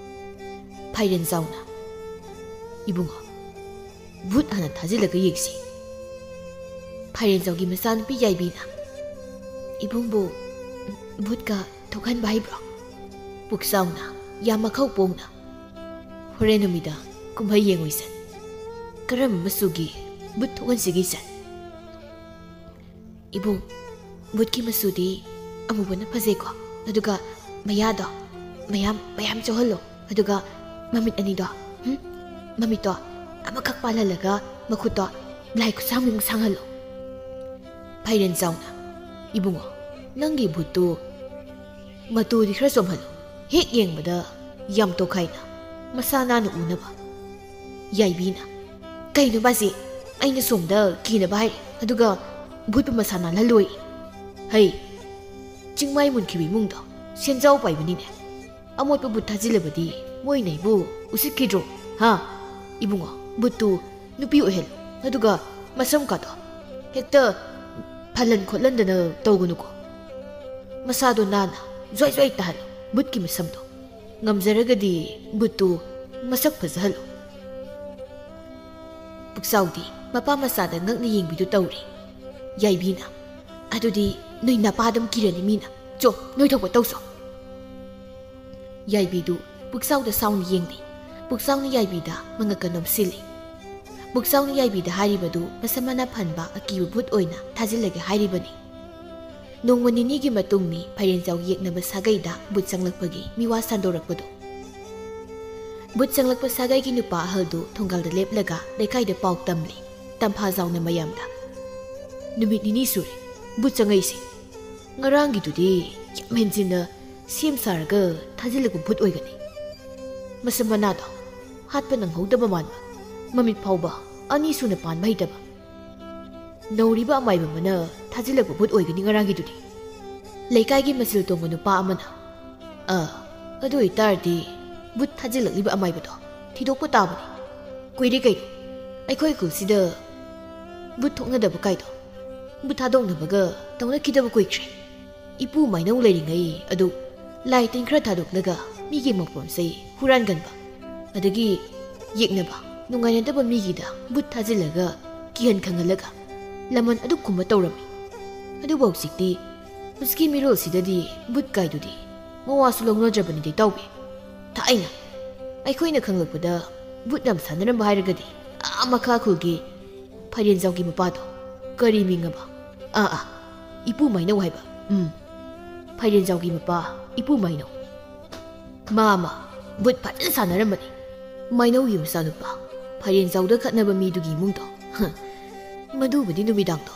ꯐꯥꯏꯔꯦꯟꯖꯥꯎꯅ, "ꯏꯕꯨꯡꯉꯣ, ꯚꯨꯠ ꯍꯥꯟꯅ ꯊꯥꯖꯤꯜꯂꯒ ꯌꯦꯡꯁꯤ꯫" ꯐꯥꯏꯔꯦꯟꯖꯥꯎꯒꯤ ꯃꯆꯥꯅꯨꯄꯤ ꯌꯥꯏꯕꯤꯅ, "ꯏꯕꯨꯡꯕꯨ ꯚꯨꯠꯀ ꯊꯣꯛꯍꯟꯕ ꯍꯩꯕ꯭ꯔꯣ?" ꯄꯨꯛꯆꯥꯎꯅ ꯌꯥꯝ ꯃꯈꯧ ꯄꯣꯡꯅ, "ꯍꯣꯔꯦꯟ ꯅꯨꯃꯤꯗꯥꯡ ꯀꯨꯝꯍꯩ ꯌꯦꯡꯉꯨꯏ ꯆꯟ꯫ ꯀꯔꯝꯕ ꯃꯆꯨꯒꯤ ꯚꯨꯠ ꯊꯣꯛꯍꯟꯁꯤꯒꯦ ꯆꯟ?" ꯏꯕꯨꯡ, ꯕꯨꯠꯀꯤ ꯃꯆꯨꯗꯤ ꯑꯃꯨꯕꯅ ꯐꯖꯩꯀꯣ꯫ ꯑꯗꯨꯒ ꯃꯌꯥꯗꯣ ꯃꯌꯥꯝ ꯃꯌꯥꯝ ꯆꯧꯍꯜꯂꯣ꯫ ꯑꯗꯨꯒ ꯃꯃꯤꯠ ꯑꯅꯤꯗꯣ, ꯍꯨꯝ? ꯃꯃꯤꯠꯇꯣ ꯑꯃꯈꯛ ꯄꯥꯜꯍꯜꯂꯒ ꯃꯈꯨꯠꯇꯣ ꯂꯥꯏ ꯈꯨꯠꯁꯥꯡꯕꯤꯃꯨꯛ ꯁꯥꯡꯍꯜꯂꯣ꯫ ꯐꯩꯔꯦꯟ ꯆꯥꯎꯅ, "ꯏꯕꯨꯡꯉꯣ, ꯅꯪꯒꯤ ꯕꯨꯠꯇꯨ ꯃꯇꯨꯗꯤ ꯈꯔ ꯆꯣꯝꯍꯜꯂꯨ꯫ ꯍꯦꯛ ꯌꯦꯡꯕꯗ ꯌꯥꯝ ꯇꯣꯈꯥꯏꯅ, ꯃꯁꯥ ꯅꯥꯟꯅ ꯎꯅꯕ꯫" ꯌꯥꯏꯕꯤꯅ, "ꯀꯩꯅꯣ ꯕꯥꯖꯤ? ꯑꯩꯅ ꯁꯣꯝꯗ ꯀꯤꯅꯕ ꯍꯥꯏꯔꯦ, ꯑꯗꯨꯒ ꯕꯨꯠꯄꯨ ꯃꯁꯥ ꯅꯥꯜꯍꯜꯂꯣꯏ? ꯍꯩ, ꯆꯤꯡꯃꯥꯏ ꯃꯨꯟꯈꯤꯕ ꯏꯃꯨꯡꯗꯣ ꯁꯦꯟꯖꯥꯎ ꯄꯥꯏꯕꯅꯤꯅꯦ꯫ ꯑꯃꯣꯠꯄ ꯕꯨꯠ ꯊꯥꯖꯤꯜꯂꯕꯗꯤ ꯃꯣꯏꯅ ꯑꯩꯕꯨ ꯎꯁꯤꯠꯈꯤꯗ꯭ꯔꯣ? ꯍꯥ? ꯏꯕꯨꯡꯉꯣ, ꯕꯨꯠꯇꯨ ꯅꯨꯄꯤ ꯑꯣꯏꯍꯜꯂꯨ, ꯑꯗꯨꯒ ꯃꯁꯝ ꯀꯥꯗꯣ ꯍꯦꯛꯇ ꯐꯜꯍꯟ ꯈꯣꯠꯍꯟꯗꯅ ꯇꯧꯒꯅꯨꯀꯣ꯫ ꯃꯁꯥꯗꯣ ꯅꯥꯟꯅ ꯖ꯭ꯋꯥꯏ ꯖ꯭ꯋꯥꯏ ꯇꯥꯍꯜꯂꯨ ꯕꯨꯠꯀꯤ ꯃꯁꯝꯗꯣ꯫ ꯉꯝꯖꯔꯒꯗꯤ ꯕꯨꯠꯇꯨ ꯃꯁꯛ ꯐꯖꯍꯜꯂꯨ꯫" ꯄꯨꯛꯆꯥꯎꯗꯤ ꯃꯄꯥ ꯃꯆꯥꯗ ꯉꯛꯅ ꯌꯦꯡꯕꯤꯗꯨ ꯇꯧꯔꯤ꯫ ꯌꯥꯏꯕꯤꯅ, "ꯑꯗꯨꯗꯤ ꯅꯣꯏ ꯅꯄꯥꯗꯝ ꯀꯤꯔꯅꯤ ꯃꯤꯅ꯫ ꯆꯣ, ꯅꯣꯏ ꯊꯣꯛꯄ ꯇꯧꯁꯣ꯫" ꯌꯥꯏꯕꯤꯗꯨ ꯄꯨꯛꯆꯥꯎꯗ ꯁꯥꯎꯅ ꯌꯦꯡꯂꯤ꯫ ꯄꯨꯛꯆꯥꯎꯅ ꯌꯥꯏꯕꯤꯗ ꯃꯉꯛꯀ ꯅꯣꯝꯁꯤꯜꯂꯤ꯫ ꯄꯨꯛꯆꯥꯎꯅ ꯌꯥꯏꯕꯤꯗ ꯍꯥꯏꯔꯤꯕꯗꯨ ꯃꯁꯝ ꯃꯅꯥ ꯐꯟꯕ ꯑꯀꯤꯕ ꯕꯨꯠ ꯑꯣꯏꯅ ꯊꯥꯖꯤꯜꯂꯒꯦ ꯍꯥꯏꯔꯤꯕꯅꯤ꯫ ꯅꯣꯡꯃ ꯅꯤꯅꯤꯒꯤ ꯃꯇꯨꯡ ꯃꯤ ꯐꯩꯔꯦꯟꯖꯥꯎ ꯌꯦꯛꯅꯕ ꯁꯥꯒꯩꯗ ꯕꯨꯠ ꯆꯪꯂꯛꯄꯒꯤ ꯃꯤꯋꯥ ꯁꯟꯗꯣꯔꯛꯄꯗꯨ꯫ ꯕꯨꯠ ꯆꯪꯂꯛꯄ ꯁꯥꯒꯩꯒꯤ ꯅꯨꯄꯥ ꯑꯍꯜꯗꯨ ꯊꯣꯡꯒꯥꯜꯗ ꯂꯦꯞꯂꯒ ꯂꯩꯀꯥꯏꯗ ꯄꯥꯎ ꯇꯝꯂꯤ꯫ ꯇꯝꯐꯥꯖꯥꯎꯅ ꯃꯌꯥꯝꯗ, "ꯅꯨꯃꯤꯠ ꯅꯤꯅꯤ ꯁꯨꯔꯦ ꯕꯨꯠ ꯆꯪꯉꯛꯏꯁꯦ꯫ ꯉꯔꯥꯡꯒꯤꯗꯨꯗꯤ ꯌꯥꯝ ꯍꯦꯟꯖꯤꯟꯅ ꯁꯦꯝ ꯁꯥꯔꯒ ꯊꯥꯖꯤꯜꯂꯛꯄ ꯕꯨꯠ ꯑꯣꯏꯒꯅꯤ꯫ ꯃꯁꯝ ꯃꯅꯥꯗꯣ ꯍꯥꯠꯄ ꯅꯪꯍꯧꯗꯕ ꯃꯥꯟꯕ, ꯃꯃꯤꯠ ꯐꯥꯎꯕ ꯑꯅꯤ ꯁꯨꯅ ꯄꯥꯟꯕ ꯍꯩꯇꯕ꯫ ꯅꯧꯔꯤꯕ ꯑꯃꯥꯏꯕ ꯑꯃꯅ ꯊꯥꯖꯤꯜꯂꯛꯄ ꯕꯨꯠ ꯑꯣꯏꯒꯅꯤ ꯉꯔꯥꯡꯒꯤꯗꯨꯗꯤ꯫" ꯂꯩꯀꯥꯏꯒꯤ ꯃꯆꯤꯜ ꯇꯣꯡꯕ ꯅꯨꯄꯥ ꯑꯃꯅ, "ꯑ, ꯑꯗꯨ ꯑꯣꯏꯇꯥꯔꯗꯤ ꯕꯨꯠ ꯊꯥꯖꯤꯜꯂꯛꯂꯤꯕ ꯑꯃꯥꯏꯕꯗꯣ ꯊꯤꯗꯣꯛꯄ ꯇꯥꯕꯅꯤ꯫ ꯀꯨꯏꯔꯦ ꯀꯩꯅꯣ ꯑꯩꯈꯣꯏ ꯈꯨꯜꯁꯤꯗ ꯕꯨꯠ ꯊꯣꯛꯅꯗꯕ ꯀꯥꯏꯗꯣ꯫ ꯕꯨꯠ ꯊꯥꯗꯣꯛꯅꯕꯒ ꯇꯧꯅꯈꯤꯗꯕ ꯀꯨꯏꯈ꯭ꯔꯦ꯫ ꯏꯄꯨ ꯃꯥꯏꯅꯧ ꯂꯩꯔꯤꯉꯩ ꯑꯗꯨ ꯂꯥꯏ ꯇꯤꯟ ꯈꯔ ꯊꯥꯗꯣꯛꯂꯒ ꯃꯤꯒꯤ ꯃꯄꯣꯠ ꯆꯩ ꯍꯨꯔꯥꯟꯒꯟꯕ, ꯑꯗꯒꯤ ꯌꯦꯛꯅꯕ, ꯅꯨꯡꯉꯥꯏꯅꯗꯕ ꯃꯤꯒꯤꯗ ꯕꯨꯠ ꯊꯥꯖꯤꯜꯂꯒ ꯀꯤꯍꯟ ꯈꯪꯍꯜꯂꯒ ꯂꯃꯟ ꯑꯗꯨ ꯈꯨꯝꯕ ꯇꯧꯔꯝꯃꯤ꯫ ꯑꯗꯨꯕꯨ ꯍꯧꯖꯤꯛꯇꯤ ꯍꯧꯖꯤꯛꯀꯤ ꯃꯤꯔꯣꯜꯁꯤꯗꯗꯤ ꯕꯨꯠ ꯀꯥꯏꯗꯨꯗꯤ ꯃꯋꯥꯁꯨ ꯂꯧꯅꯗ꯭ꯔꯕꯅꯤꯗ ꯏꯇꯥꯎꯕꯤ꯫ ꯊꯥꯏꯅ ꯑꯩꯈꯣꯏꯅ ꯈꯪꯂꯛꯄꯗ ꯕꯨꯠ ꯌꯥꯝ ꯁꯥꯟꯅꯔꯝꯕ ꯍꯥꯏꯔꯒꯗꯤ ꯑꯥ ꯃꯈꯥ ꯈꯨꯜꯒꯤ ꯐꯥꯏꯔꯦꯟꯖꯥꯎꯒꯤ ꯃꯄꯥꯗꯣ, ꯀꯔꯤ ꯃꯤꯡ ꯑꯕ? ꯑꯥ ꯑꯥ, ꯏꯄꯨ ꯃꯥꯏꯅꯧ ꯍꯥꯏꯕ꯫ ꯎꯝ, ꯐꯥꯏꯔꯦꯟꯖꯥꯎꯒꯤ ꯃꯄꯥ ꯏꯄꯨ ꯃꯥꯏꯅꯧ꯫ ꯃꯥ ꯑꯃ ꯕꯨꯠ ꯐꯖꯅ ꯁꯥꯟꯅꯔꯝꯕꯅꯤ꯫ ꯃꯥꯏꯅꯧꯒꯤ ꯃꯆꯥꯅꯨꯄꯥ ꯐꯥꯏꯔꯦꯟꯖꯥꯎꯗ ꯈꯠꯅꯕ ꯃꯤꯗꯨꯒꯤ ꯏꯃꯨꯡꯗꯣ꯫ ꯍ, ꯃꯗꯨꯕꯨꯗꯤ ꯅꯨꯃꯤꯗꯥꯡꯗꯣ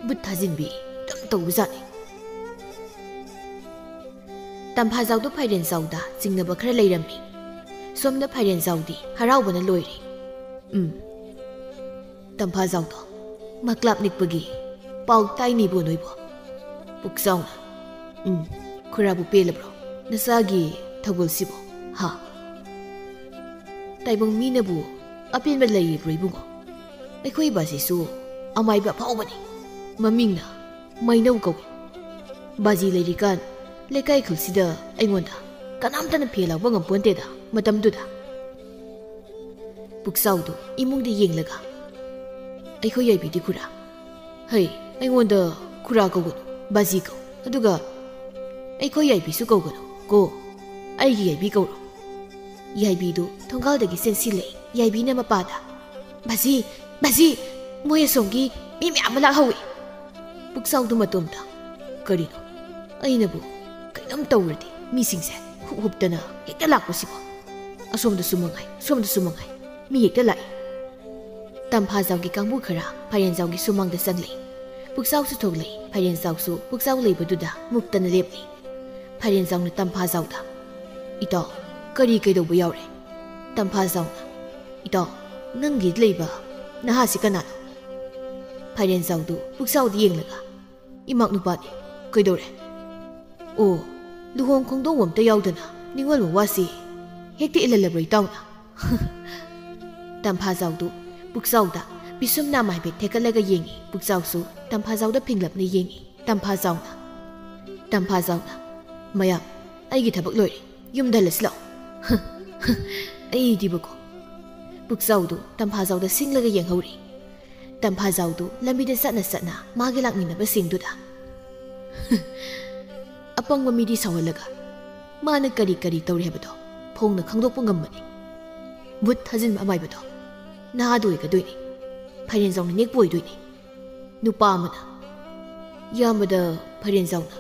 ꯕꯨꯠ ꯊꯥꯖꯤꯟꯕꯤ ꯑꯗꯨꯝ ꯇꯧꯕꯖꯥꯠꯅꯤ꯫ ꯇꯝꯐꯥꯖꯥꯎꯗꯣ ꯐꯥꯏꯔꯦꯟꯖꯥꯎꯗ ꯆꯤꯡꯅꯕ ꯈꯔ ꯂꯩꯔꯝꯃꯤ꯫ ꯁꯣꯝꯗ ꯐꯥꯏꯔꯦꯟꯖꯥꯎꯗꯤ ꯍꯔꯥꯎꯕꯅ ꯂꯣꯏꯔꯦ꯫ ꯎꯝ, ꯇꯝꯐꯥꯖꯥꯎꯗꯣ ꯃꯀ꯭ꯂꯥꯞ ꯅꯤꯛꯄꯒꯤ ꯄꯥꯎ ꯇꯥꯏꯅꯦꯕꯣ ꯅꯣꯏꯕꯣ꯫ ꯄꯨꯛꯆꯥꯎꯅ, ꯎꯝ, ꯈꯨꯔꯥꯕꯨ ꯄꯦꯜꯂꯕ꯭ꯔꯣ ꯅꯆꯥꯒꯤ ꯊꯧꯒꯜꯁꯤꯕꯣ? ꯍꯥ? ꯇꯥꯏꯕꯪ ꯃꯤꯅꯕꯨ ꯑꯄꯦꯟꯕ ꯂꯩꯔꯤꯕ꯭ꯔꯣ ꯏꯕꯨꯡꯉꯣ? ꯑꯩꯈꯣꯏ ꯕꯥꯖꯤꯁꯨ ꯑꯃꯥꯏꯕ ꯑꯐꯥꯎꯕꯅꯤ꯫ ꯃꯃꯤꯡꯅ ꯃꯩꯅꯧ ꯀꯧꯏ꯫ ꯕꯥꯖꯤ ꯂꯩꯔꯤꯀꯥꯟ ꯂꯩꯀꯥꯏ ꯈꯨꯜꯁꯤꯗ ꯑꯩꯉꯣꯟꯗ ꯀꯅꯥꯝꯇꯅ ꯐꯦ ꯂꯥꯎꯕ ꯉꯝꯄꯣꯟꯇꯦꯗ ꯃꯇꯝꯗꯨꯗ꯫ ꯄꯨꯛꯆꯥꯎꯗꯨ ꯏꯃꯨꯡꯗ ꯌꯦꯡꯂꯒ, ꯑꯩꯈꯣꯏ ꯌꯥꯏꯕꯤꯗꯤ ꯈꯨꯔꯥ? ꯍꯩ, ꯑꯩꯉꯣꯟꯗ ꯈꯨꯔꯥ ꯀꯧꯒꯅꯨ, ꯕꯥꯖꯤ ꯀꯧ꯫ ꯑꯗꯨꯒ ꯑꯩꯈꯣꯏ ꯌꯥꯏꯕꯤꯁꯨ ꯀꯧꯒꯅꯨ ꯀꯣ, ꯑꯩꯒꯤ ꯌꯥꯏꯕꯤ ꯀꯧꯔꯣ꯫ ꯌꯥꯏꯕꯤꯗꯨ ꯊꯣꯡꯒꯥꯜꯗꯒꯤ ꯆꯦꯟꯁꯤꯜꯂꯛꯏ꯫ ꯌꯥꯏꯕꯤꯅ ꯃꯄꯥꯗ, "ꯕꯥꯖꯤ, ꯕꯥꯖꯤ, ꯃꯣꯏ ꯑꯁꯣꯝꯒꯤ ꯃꯤ ꯃꯌꯥꯝ ꯑꯃ ꯂꯥꯛꯍꯧꯏ!" ꯄꯨꯛꯆꯥꯎꯗꯨ ꯃꯇꯣꯝꯇ, "ꯀꯔꯤꯅꯣ? ꯑꯩꯅꯕꯨ ꯀꯩꯅꯣꯝ ꯇꯧꯔꯗꯤ ꯃꯤꯁꯤꯡꯁꯦ ꯍꯨꯞ ꯍꯨꯞꯇꯅ ꯍꯦꯛꯇ ꯂꯥꯛꯄꯁꯤꯕꯣ? ꯑꯁꯣꯝꯗꯁꯨ ꯃꯉꯥꯏ, ꯁꯣꯝꯗꯁꯨ ꯃꯉꯥꯏ, ꯃꯤ ꯍꯦꯛꯇ ꯂꯥꯛꯏ!" ꯇꯝꯐꯥꯖꯥꯎꯒꯤ ꯀꯥꯡꯕꯨ ꯈꯔ ꯐꯥꯏꯔꯦꯟꯖꯥꯎꯒꯤ ꯁꯨꯃꯥꯡꯗ ꯆꯪꯂꯛꯏ꯫ ꯄꯨꯛꯆꯥꯎꯁꯨ ꯊꯣꯛꯂꯛꯏ꯫ ꯐꯥꯏꯔꯦꯟꯖꯥꯎꯁꯨ ꯄꯨꯛꯆꯥꯎ ꯂꯩꯕꯗꯨꯗ ꯃꯨꯛꯇꯅ ꯂꯦꯞꯂꯤ꯫ ꯐꯥꯏꯔꯦꯟꯖꯥꯎꯅ ꯇꯝꯐꯥꯖꯥꯎꯗ, "ꯏꯇꯥꯎ, ꯀꯔꯤ ꯀꯩꯗꯧꯕ ꯌꯥꯎꯔꯦ?" ꯇꯝꯐꯥꯖꯥꯎꯅ, "ꯏꯇꯥꯎ, ꯅꯪꯒꯤ ꯂꯩꯕ ꯅꯍꯥꯁꯤ ꯀꯅꯥꯅꯣ?" ꯐꯥꯏꯔꯦꯟꯖꯥꯎꯗꯨ ꯄꯨꯛꯆꯥꯎꯗ ꯌꯦꯡꯂꯒ, "ꯏꯃꯥꯛ ꯅꯨꯄꯥꯅꯤ꯫ ꯀꯩꯗꯧꯔꯦ?" "ꯑꯣ, ꯂꯨꯍꯣꯡ ꯈꯣꯡꯗꯣꯡꯕ ꯑꯝꯇ ꯌꯥꯎꯗꯅ ꯅꯤꯡꯉꯣꯜ ꯃꯋꯥꯁꯤ ꯍꯦꯛꯇ ꯏꯜꯍꯜꯂꯕ꯭ꯔꯣ ꯏꯇꯥꯎꯅ?" ꯇꯝꯐꯥꯖꯥꯎꯗꯨ ꯄꯨꯛꯆꯥꯎꯗ ꯄꯤꯁꯨꯝ ꯅꯥꯝꯃ ꯍꯥꯏꯐꯦꯠ ꯊꯦꯛꯀꯠꯂꯒ ꯌꯦꯡꯉꯤ꯫ ꯄꯨꯛꯆꯥꯎꯁꯨ ꯇꯝꯐꯥꯖꯥꯎꯗ ꯐꯤꯡꯂꯞꯅ ꯌꯦꯡꯉꯤ꯫ ꯇꯝꯐꯥꯖꯥꯎꯅ, ꯇꯝꯐꯥꯖꯥꯎꯅ, "ꯃꯌꯥꯝ, ꯑꯩꯒꯤ ꯊꯕꯛ ꯂꯣꯏꯔꯦ, ꯌꯨꯝꯗ ꯍꯜꯂꯁꯤ ꯂꯥꯛꯑꯣ꯫" ꯑꯩꯗꯤꯕꯀꯣ꯫ ꯄꯨꯛꯆꯥꯎꯗꯨ ꯇꯝꯐꯥꯖꯥꯎꯗ ꯁꯤꯡꯂꯒ ꯌꯦꯡꯍꯧꯔꯤ꯫ ꯇꯝꯐꯥꯖꯥꯎꯗꯨ ꯂꯝꯕꯤꯗ ꯆꯠꯅ ꯆꯠꯅ ꯃꯥꯒꯤ ꯂꯥꯛꯃꯤꯟꯅꯕꯁꯤꯡꯗꯨꯗ, "ꯑꯄꯪꯕ ꯃꯤꯗꯤ ꯁꯥꯎꯍꯜꯂꯒ ꯃꯥꯅ ꯀꯔꯤ ꯀꯔꯤ ꯇꯧꯔꯤ ꯍꯥꯏꯕꯗꯣ ꯐꯣꯡꯅ ꯈꯪꯗꯣꯛꯄ ꯉꯝꯕꯅꯤ꯫ ꯕꯨꯠ ꯊꯥꯖꯤꯟꯕ ꯑꯃꯥꯏꯕꯗꯣ ꯅꯍꯥꯗꯨ ꯑꯣꯏꯒꯗꯣꯏꯅꯤ꯫ ꯐꯥꯏꯔꯦꯟꯖꯥꯎꯅ ꯅꯦꯛꯄ ꯑꯣꯏꯗꯣꯏꯅꯤ꯫ ꯅꯨꯄꯥ ꯑꯃꯅ ꯏꯌꯥꯝꯕꯗ ꯐꯩꯔꯦꯟꯖꯥꯎꯅ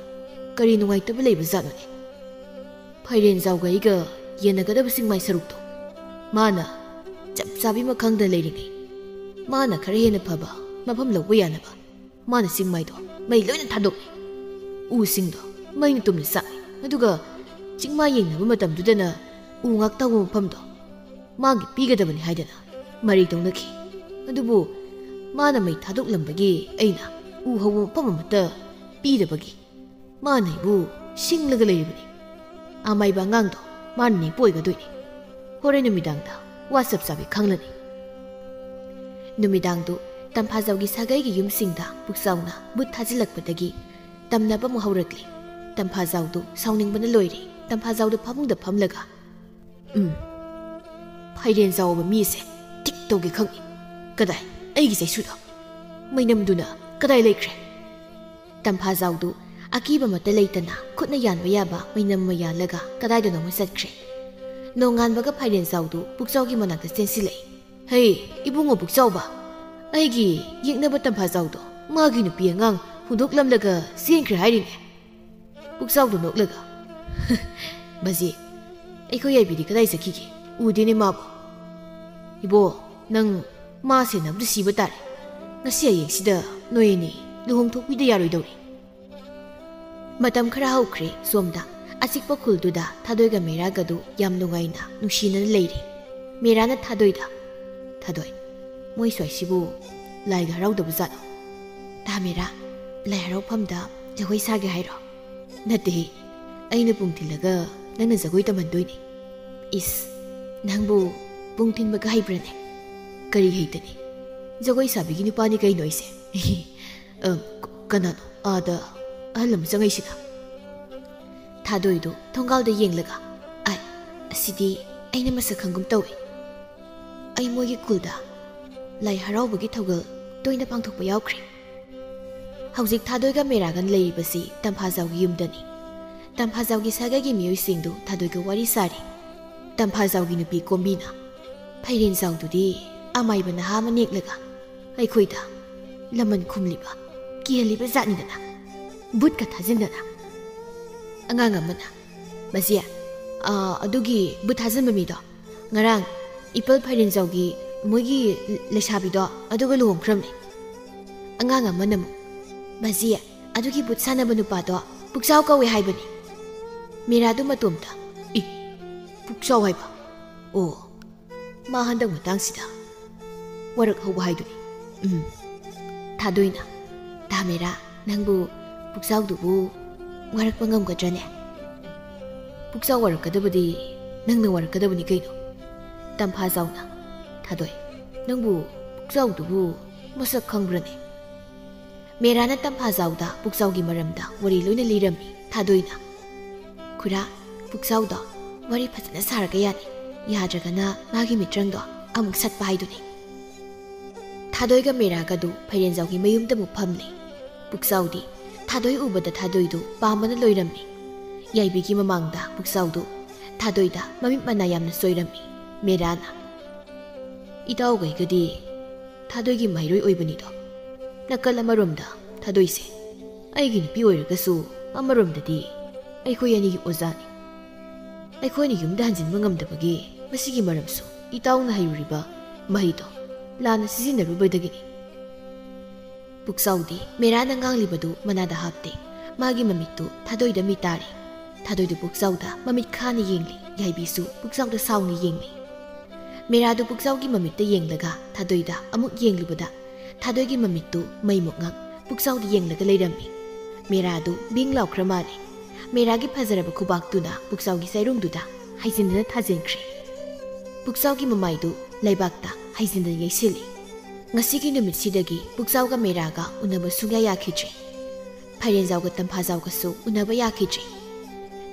ꯀꯔꯤ ꯅꯨꯡꯉꯥꯏꯇꯕ ꯂꯩꯕꯖꯥꯠꯅꯣꯅꯦ? ꯐꯩꯔꯦꯟꯖꯥꯎꯒ ꯑꯩꯒ ꯌꯦꯟꯅꯒꯗꯕ ꯆꯤꯡꯃꯥꯏ ꯁꯔꯨꯛꯇꯣ ꯃꯥꯅ ꯆꯞ ꯆꯥꯕꯤ ꯑꯃ ꯈꯪꯗꯅ ꯂꯩꯔꯤꯉꯩ, ꯃꯥꯅ ꯈꯔ ꯍꯦꯟꯅ ꯐꯕ ꯃꯐꯝ ꯂꯧꯕ ꯌꯥꯅꯕ ꯃꯥꯅ ꯆꯤꯡꯃꯥꯏꯗꯣ ꯃꯩ ꯂꯣꯏꯅ ꯊꯥꯗꯣꯛꯏ꯫ ꯎꯁꯤꯡꯗꯣ ꯃꯩꯅ ꯇꯨꯝꯅ ꯆꯥꯛꯏ꯫ ꯑꯗꯨꯒ ꯆꯤꯡꯃꯥꯏ ꯌꯦꯡꯅꯕ ꯃꯇꯝꯗꯨꯗꯅ ꯎ ꯉꯥꯛ ꯇꯧꯕ ꯃꯐꯝꯗꯣ ꯃꯥꯒꯤ ꯄꯤꯒꯗꯕꯅꯤ ꯍꯥꯏꯗꯅ ꯃꯔꯩ ꯇꯧꯅꯈꯤ꯫ ꯑꯗꯨꯕꯨ ꯃꯥꯅ ꯃꯩ ꯊꯥꯗꯣꯛꯂꯝꯕꯒꯤ ꯑꯩꯅ ꯎ ꯍꯧꯕ ꯃꯐꯝ ꯑꯃꯠꯇ ꯄꯤꯗꯕꯒꯤ ꯃꯥꯅ ꯑꯩꯕꯨ ꯁꯤꯡꯂꯒ ꯂꯩꯔꯤꯕꯅꯤ꯫ ꯑꯃꯥꯏꯕ ꯑꯉꯥꯡꯗꯣ ꯃꯥꯅ ꯅꯦꯛꯄ ꯑꯣꯏꯒꯗꯣꯏꯅꯤ꯫ ꯍꯣꯔꯦꯟ ꯅꯨꯃꯤꯗꯥꯡꯗ ꯋꯥ ꯆꯞ ꯆꯥꯕꯤ ꯈꯪꯂꯅꯤ꯫ ꯅꯨꯃꯤꯗꯥꯡꯗꯨ ꯇꯝꯐꯥꯖꯥꯎꯒꯤ ꯁꯥꯒꯩꯒꯤ ꯌꯨꯝꯁꯤꯡꯗ ꯄꯨꯛꯆꯥꯎꯅ ꯕꯨꯠ ꯊꯥꯖꯤꯜꯂꯛꯄꯗꯒꯤ ꯇꯝꯅꯕ ꯑꯃꯨꯛ ꯍꯧꯔꯛꯂꯤ꯫ ꯇꯝꯐꯥꯖꯥꯎꯗꯨ ꯁꯥꯎꯅꯤꯡꯕꯅ ꯂꯣꯏꯔꯦ꯫ ꯇꯝꯐꯥꯖꯥꯎꯗꯨ ꯐꯃꯨꯡꯗ ꯐꯝꯂꯒ, "ꯎꯝ, ꯐꯩꯔꯦꯟ ꯆꯥꯎꯕ ꯃꯤꯁꯦ ꯇꯤꯛ ꯇꯧꯒꯦ ꯈꯪꯉꯤ꯫ ꯀꯗꯥꯏ ꯑꯩꯒꯤ ꯆꯩꯁꯨꯗꯣ? ꯃꯩꯅꯝꯗꯨꯅ ꯀꯗꯥꯏ ꯂꯩꯈ꯭ꯔꯦ?" ꯇꯝꯐꯥꯖꯥꯎꯗꯨ ꯑꯀꯤꯕ ꯑꯃꯠꯇ ꯂꯩꯇꯅ ꯈꯨꯠꯅ ꯌꯥꯟꯕ ꯌꯥꯕ ꯃꯩꯅꯝ ꯑꯃ ꯌꯥꯜꯂꯒ ꯀꯗꯥꯏꯗꯅꯣꯃ ꯆꯠꯈ꯭ꯔꯦ꯫ ꯅꯣꯡꯉꯥꯟꯕꯒ ꯐꯩꯔꯦꯟꯖꯥꯎꯗꯨ ꯄꯨꯛꯆꯥꯎꯒꯤ ꯃꯅꯥꯛꯇ ꯆꯦꯟꯁꯤꯜꯂꯛꯏ꯫ "ꯍꯦ, ꯏꯕꯨꯡꯉꯣ ꯄꯨꯛꯆꯥꯎꯕ, ꯑꯩꯒꯤ ꯌꯦꯛꯅꯕ ꯇꯝꯐꯥꯖꯥꯎꯗꯣ ꯃꯥꯒꯤ ꯅꯨꯄꯤ ꯑꯉꯥꯡ ꯍꯨꯟꯗꯣꯛꯂꯝꯂꯒ ꯆꯦꯟꯈ꯭ꯔꯦ ꯍꯥꯏꯔꯤꯅꯦ?" ꯄꯨꯛꯆꯥꯎꯗꯨ ꯅꯣꯛꯂꯒ, "ꯕꯖꯤ, ꯑꯩꯈꯣꯏ ꯌꯥꯏꯕꯤꯗꯤ ꯀꯗꯥꯏ ꯆꯠꯈꯤꯒꯦ? ꯎꯗꯦꯅꯦ ꯃꯥꯕꯨ꯫ ꯏꯕꯣ, ꯅꯪ ꯃꯥ ꯁꯦꯟꯅꯕꯗ ꯁꯤꯕ ꯇꯥꯔꯦ꯫ ꯉꯁꯤ ꯍꯌꯦꯡꯁꯤꯗ ꯅꯣꯏ ꯑꯅꯤ ꯂꯨꯍꯣꯡꯊꯣꯛꯄꯤꯗ ꯌꯥꯔꯣꯏꯗꯧꯔꯤ꯫" ꯃꯇꯝ ꯈꯔ ꯍꯧꯈ꯭ꯔꯦ꯫ ꯁꯣꯝꯗ ꯑꯆꯤꯛꯄ ꯈꯨꯜꯗꯨꯗ ꯊꯥꯗꯣꯏꯒ ꯃꯦꯔꯥꯒꯗꯨ ꯌꯥꯝ ꯅꯨꯡꯉꯥꯏꯅ ꯅꯨꯡꯁꯤꯅꯅ ꯂꯩꯔꯤ꯫ ꯃꯦꯔꯥꯅ ꯊꯥꯗꯣꯏꯗ, "ꯊꯥꯗꯣꯏ, ꯃꯣꯏ ꯁ꯭ꯋꯥꯏꯁꯤꯕꯨ ꯂꯥꯏꯒ ꯍꯔꯥꯎꯗꯕ ꯖꯥꯠꯂꯣ? ꯇꯥ ꯃꯦꯔꯥ, ꯂꯥꯏ ꯍꯔꯥꯎꯐꯝꯗ ꯖꯒꯣꯏ ꯁꯥꯒꯦ ꯍꯥꯏꯔꯣ?" "ꯅꯠꯇꯦꯍꯦ, ꯑꯩꯅ ꯄꯨꯡ ꯊꯤꯜꯂꯒ ꯅꯪꯅ ꯖꯒꯣꯏ ꯇꯝꯍꯟꯗꯣꯏꯅꯦ꯫" "ꯏꯁ, ꯅꯪꯕꯨ ꯄꯨꯡ ꯊꯤꯟꯕꯒ ꯍꯩꯕ꯭ꯔꯅꯦ?" "ꯀꯔꯤ ꯍꯩꯇꯅꯤ? ꯖꯒꯣꯏ ꯁꯥꯕꯤꯒꯤ ꯅꯨꯄꯥꯅꯤ ꯀꯩꯅꯣ ꯑꯩꯁꯦ꯫" "ꯑ, ꯀ-, ꯀꯅꯥꯅꯣ ꯑꯥꯗ ꯑꯍꯜ ꯑꯃ ꯆꯪꯉꯛꯏꯁꯤꯅ?" ꯊꯥꯗꯣꯏꯗꯨ ꯊꯣꯡꯒꯥꯜꯗ ꯌꯦꯡꯂꯒ, "ꯑꯥꯏ, ꯑꯁꯤꯗꯤ ꯑꯩꯅ ꯃꯁꯛ ꯈꯪꯒꯨꯝ ꯇꯧꯏ꯫ ꯑꯩ ꯃꯣꯏꯒꯤ ꯈꯨꯜꯗ ꯂꯥꯏ ꯍꯔꯥꯎꯕꯒꯤ ꯊꯧꯒꯜ ꯇꯣꯏꯅ ꯄꯥꯡꯊꯣꯛꯄ ꯌꯥꯎꯈ꯭ꯔꯦ꯫" ꯍꯧꯖꯤꯛ ꯊꯥꯗꯣꯏꯒ ꯃꯦꯔꯥꯒ ꯂꯩꯔꯤꯕꯁꯤ ꯇꯝꯐꯥꯖꯥꯎꯒꯤ ꯌꯨꯝꯗꯅꯤ꯫ ꯇꯝꯐꯥꯖꯥꯎꯒꯤ ꯁꯥꯒꯩꯒꯤ ꯃꯤꯑꯣꯏꯁꯤꯡꯗꯨ ꯊꯥꯗꯣꯏꯒ ꯋꯥꯔꯤ ꯁꯥꯔꯤ꯫ ꯇꯝꯐꯥꯖꯥꯎꯒꯤ ꯅꯨꯄꯤ ꯀꯣꯝꯕꯤꯅ, "ꯐꯩꯔꯦꯟꯖꯥꯎꯗꯨꯗꯤ ꯑꯃꯥꯏꯕ ꯅꯍꯥ ꯑꯃ ꯅꯦꯛꯂꯒ ꯑꯩꯈꯣꯏꯗ ꯂꯃꯟ ꯈꯨꯝꯂꯤꯕ ꯀꯤꯍꯜꯂꯤꯕ ꯖꯥꯠꯅꯤꯗꯅ, ꯕꯨꯠꯀ ꯊꯥꯖꯤꯟꯗꯅ꯫ ꯑꯉꯥꯡ ꯑꯃꯅ, "ꯃꯁꯤ, ꯑꯥ, ꯑꯗꯨꯒꯤ ꯕꯨꯠ ꯊꯥꯖꯤꯟꯕ ꯃꯤꯗꯣ ꯉꯔꯥꯡ ꯏꯄꯜ ꯐꯥꯏꯔꯦꯟꯖꯥꯎꯒꯤ ꯃꯣꯏꯒꯤ ꯂꯩꯁꯥꯕꯤꯗꯣ ꯑꯗꯨꯒ ꯂꯨꯍꯣꯡꯈ꯭ꯔꯕꯅꯤ"꯫ ꯑꯉꯥꯡ ꯑꯃꯅ ꯑꯃꯨꯛ, "ꯃꯁꯤ, ꯑꯗꯨꯒꯤ ꯕꯨꯠ ꯁꯥꯟꯅꯕ ꯅꯨꯄꯥꯗꯣ ꯄꯨꯛꯆꯥꯎ ꯀꯧꯋꯦ ꯍꯥꯏꯕꯅꯤ"꯫ ꯃꯤꯔꯥꯗꯨ ꯃꯇꯣꯝꯇ, "ꯏ, ꯄꯨꯛꯆꯥꯎ ꯍꯥꯏꯕ? ꯑꯣ, ꯃꯥ ꯍꯟꯗꯛ ꯃꯇꯥꯡꯁꯤꯗ ꯋꯥꯔꯛ ꯍꯧꯕ ꯍꯥꯏꯗꯨꯅꯤ"꯫ ꯎꯝ꯫ ꯊꯥꯗꯣꯏꯅ, "ꯇꯥ ꯃꯤꯔꯥ, ꯅꯪꯕꯨ ꯄꯨꯛꯆꯥꯎꯗꯨꯕꯨ ꯋꯥꯔꯛꯄ ꯉꯝꯒꯗ꯭ꯔꯅꯦ?" "ꯄꯨꯛꯆꯥꯎ ꯋꯥꯔꯛꯀꯗꯕꯗꯤ ꯅꯪꯅ ꯋꯥꯔꯛꯀꯗꯕꯅꯤ ꯀꯩꯅꯣ"꯫ ꯇꯝꯐꯥꯖꯥꯎꯅ, "ꯊꯥꯗꯣꯏ, ꯅꯪꯕꯨ ꯄꯨꯛꯆꯥꯎꯗꯨꯕꯨ ꯃꯁꯛ ꯈꯪꯕ꯭ꯔꯅꯦ?" ꯃꯦꯔꯥꯅ ꯇꯝꯐꯥꯖꯥꯎꯗ ꯄꯨꯛꯆꯥꯎꯒꯤ ꯃꯔꯝꯗ ꯋꯥꯔꯤ ꯂꯣꯏꯅ ꯂꯤꯔꯝꯃꯤ꯫ ꯊꯥꯗꯣꯏꯅ, "ꯈꯨꯔꯥ, ꯄꯨꯛꯆꯥꯎꯗꯣ ꯋꯥꯔꯤ ꯐꯖꯅ ꯁꯥꯔꯒ ꯌꯥꯅꯤ, ꯌꯥꯗ꯭ꯔꯒꯅ ꯃꯥꯒꯤ ꯃꯤꯇ꯭ꯔꯪꯗꯣ ꯑꯃꯨꯛ ꯁꯠꯄ ꯍꯥꯏꯗꯨꯅꯤ"꯫ ꯊꯥꯗꯣꯏꯒ ꯃꯦꯔꯥꯒꯗꯨ ꯐꯩꯔꯦꯟꯖꯥꯎꯒꯤ ꯃꯌꯨꯝꯗ ꯑꯃꯨꯛ ꯐꯝꯂꯦ꯫ ꯄꯨꯛꯆꯥꯎꯗꯤ ꯊꯥꯗꯣꯏ ꯎꯕꯗ ꯊꯥꯗꯣꯏꯗꯨ ꯄꯥꯝꯕꯅ ꯂꯣꯏꯔꯝꯃꯤ꯫ ꯌꯥꯏꯕꯤꯒꯤ ꯃꯃꯥꯡꯗ ꯄꯨꯛꯆꯥꯎꯗꯨ ꯊꯥꯗꯣꯏꯗ ꯃꯃꯤꯠ ꯃꯅꯥ ꯌꯥꯝꯅ ꯆꯣꯏꯔꯝꯃꯤ꯫ ꯃꯦꯔꯥꯅ, "ꯏꯇꯥꯎꯈꯩꯒꯗꯤ ꯊꯥꯗꯣꯏꯒꯤ ꯃꯍꯩꯔꯣꯏ ꯑꯣꯏꯕꯅꯤꯗꯣ꯫ ꯅꯥꯀꯜ ꯑꯃꯔꯣꯝꯗ ꯊꯥꯗꯣꯏꯁꯦ ꯑꯩꯒꯤ ꯅꯨꯄꯤ ꯑꯣꯏꯔꯒꯁꯨ, ꯑꯃꯔꯣꯝꯗꯗꯤ ꯑꯩꯈꯣꯏ ꯑꯅꯤꯒꯤ ꯑꯣꯖꯥꯅꯤ꯫ ꯑꯩꯈꯣꯏꯅ ꯌꯨꯝꯗ ꯍꯟꯖꯤꯟꯕ ꯉꯝꯗꯕꯒꯤ ꯃꯁꯤꯒꯤ ꯃꯔꯝꯁꯨ ꯏꯇꯥꯎꯅ ꯍꯩꯔꯨꯔꯤꯕ ꯃꯍꯩꯗꯣ ꯂꯥꯟꯅ ꯁꯤꯖꯤꯟꯅꯔꯨꯕꯗꯒꯤꯅꯤ"꯫ ꯄꯨꯛꯆꯥꯎꯗꯤ ꯃꯦꯔꯥꯅ ꯉꯥꯡꯂꯤꯕꯗꯨ ꯃꯅꯥꯗ ꯍꯥꯞꯇꯦ꯫ ꯃꯥꯒꯤ ꯃꯃꯤꯠꯇꯨ ꯊꯥꯗꯣꯏꯗ ꯃꯤ ꯇꯥꯔꯦ꯫ ꯊꯥꯗꯣꯏꯗꯨ ꯄꯨꯛꯆꯥꯎꯗ ꯃꯃꯤꯠ ꯈꯥꯅ ꯌꯦꯡꯂꯤ꯫ ꯌꯥꯏꯕꯤꯁꯨ ꯄꯨꯛꯆꯥꯎꯗ ꯁꯥꯎꯅ ꯌꯦꯡꯂꯤ꯫ ꯃꯦꯔꯥꯗꯨ ꯄꯨꯛꯆꯥꯎꯒꯤ ꯃꯃꯤꯠꯇ ꯌꯦꯡꯂꯒ ꯊꯥꯗꯣꯏꯗ ꯑꯃꯨꯛ ꯌꯦꯡꯂꯨꯕꯗ, ꯊꯥꯗꯣꯏꯒꯤ ꯃꯃꯤꯠꯇꯨ ꯃꯩ ꯃꯨꯛꯉꯛ ꯄꯨꯛꯆꯥꯎꯗ ꯌꯦꯡꯂꯒ ꯂꯩꯔꯝꯃꯤ꯫ ꯃꯦꯔꯥꯗꯨ ꯕꯤꯡ ꯂꯥꯎꯈ꯭ꯔ ꯃꯥꯜꯂꯦ꯫ ꯃꯦꯔꯥꯒꯤ ꯐꯖꯔꯕ ꯈꯨꯕꯥꯛꯇꯨꯅ ꯄꯨꯛꯆꯥꯎꯒꯤ ꯆꯩꯔꯣꯡꯗꯨꯗ ꯍꯩꯖꯤꯟꯗꯅ ꯊꯥꯖꯤꯟꯈ꯭ꯔꯦ꯫ ꯄꯨꯛꯆꯥꯎꯒꯤ ꯃꯃꯥꯏꯗꯨ ꯂꯩꯕꯥꯛꯇ ꯍꯩꯖꯤꯟꯗꯅ ꯌꯩꯁꯤꯜꯂꯤ꯫ ꯉꯁꯤꯒꯤ ꯅꯨꯃꯤꯠꯁꯤꯗꯒꯤ ꯄꯨꯛꯆꯥꯎꯒ ꯃꯦꯔꯥꯒ ꯎꯅꯕ ꯁꯨꯡꯌꯥ ꯌꯥꯈꯤꯗ꯭ꯔꯦ꯫ ꯐꯩꯔꯦꯟꯖꯥꯎꯒ ꯇꯝꯐꯥꯖꯥꯎꯒꯁꯨ ꯎꯅꯕ ꯌꯥꯈꯤꯗ꯭ꯔꯦ꯫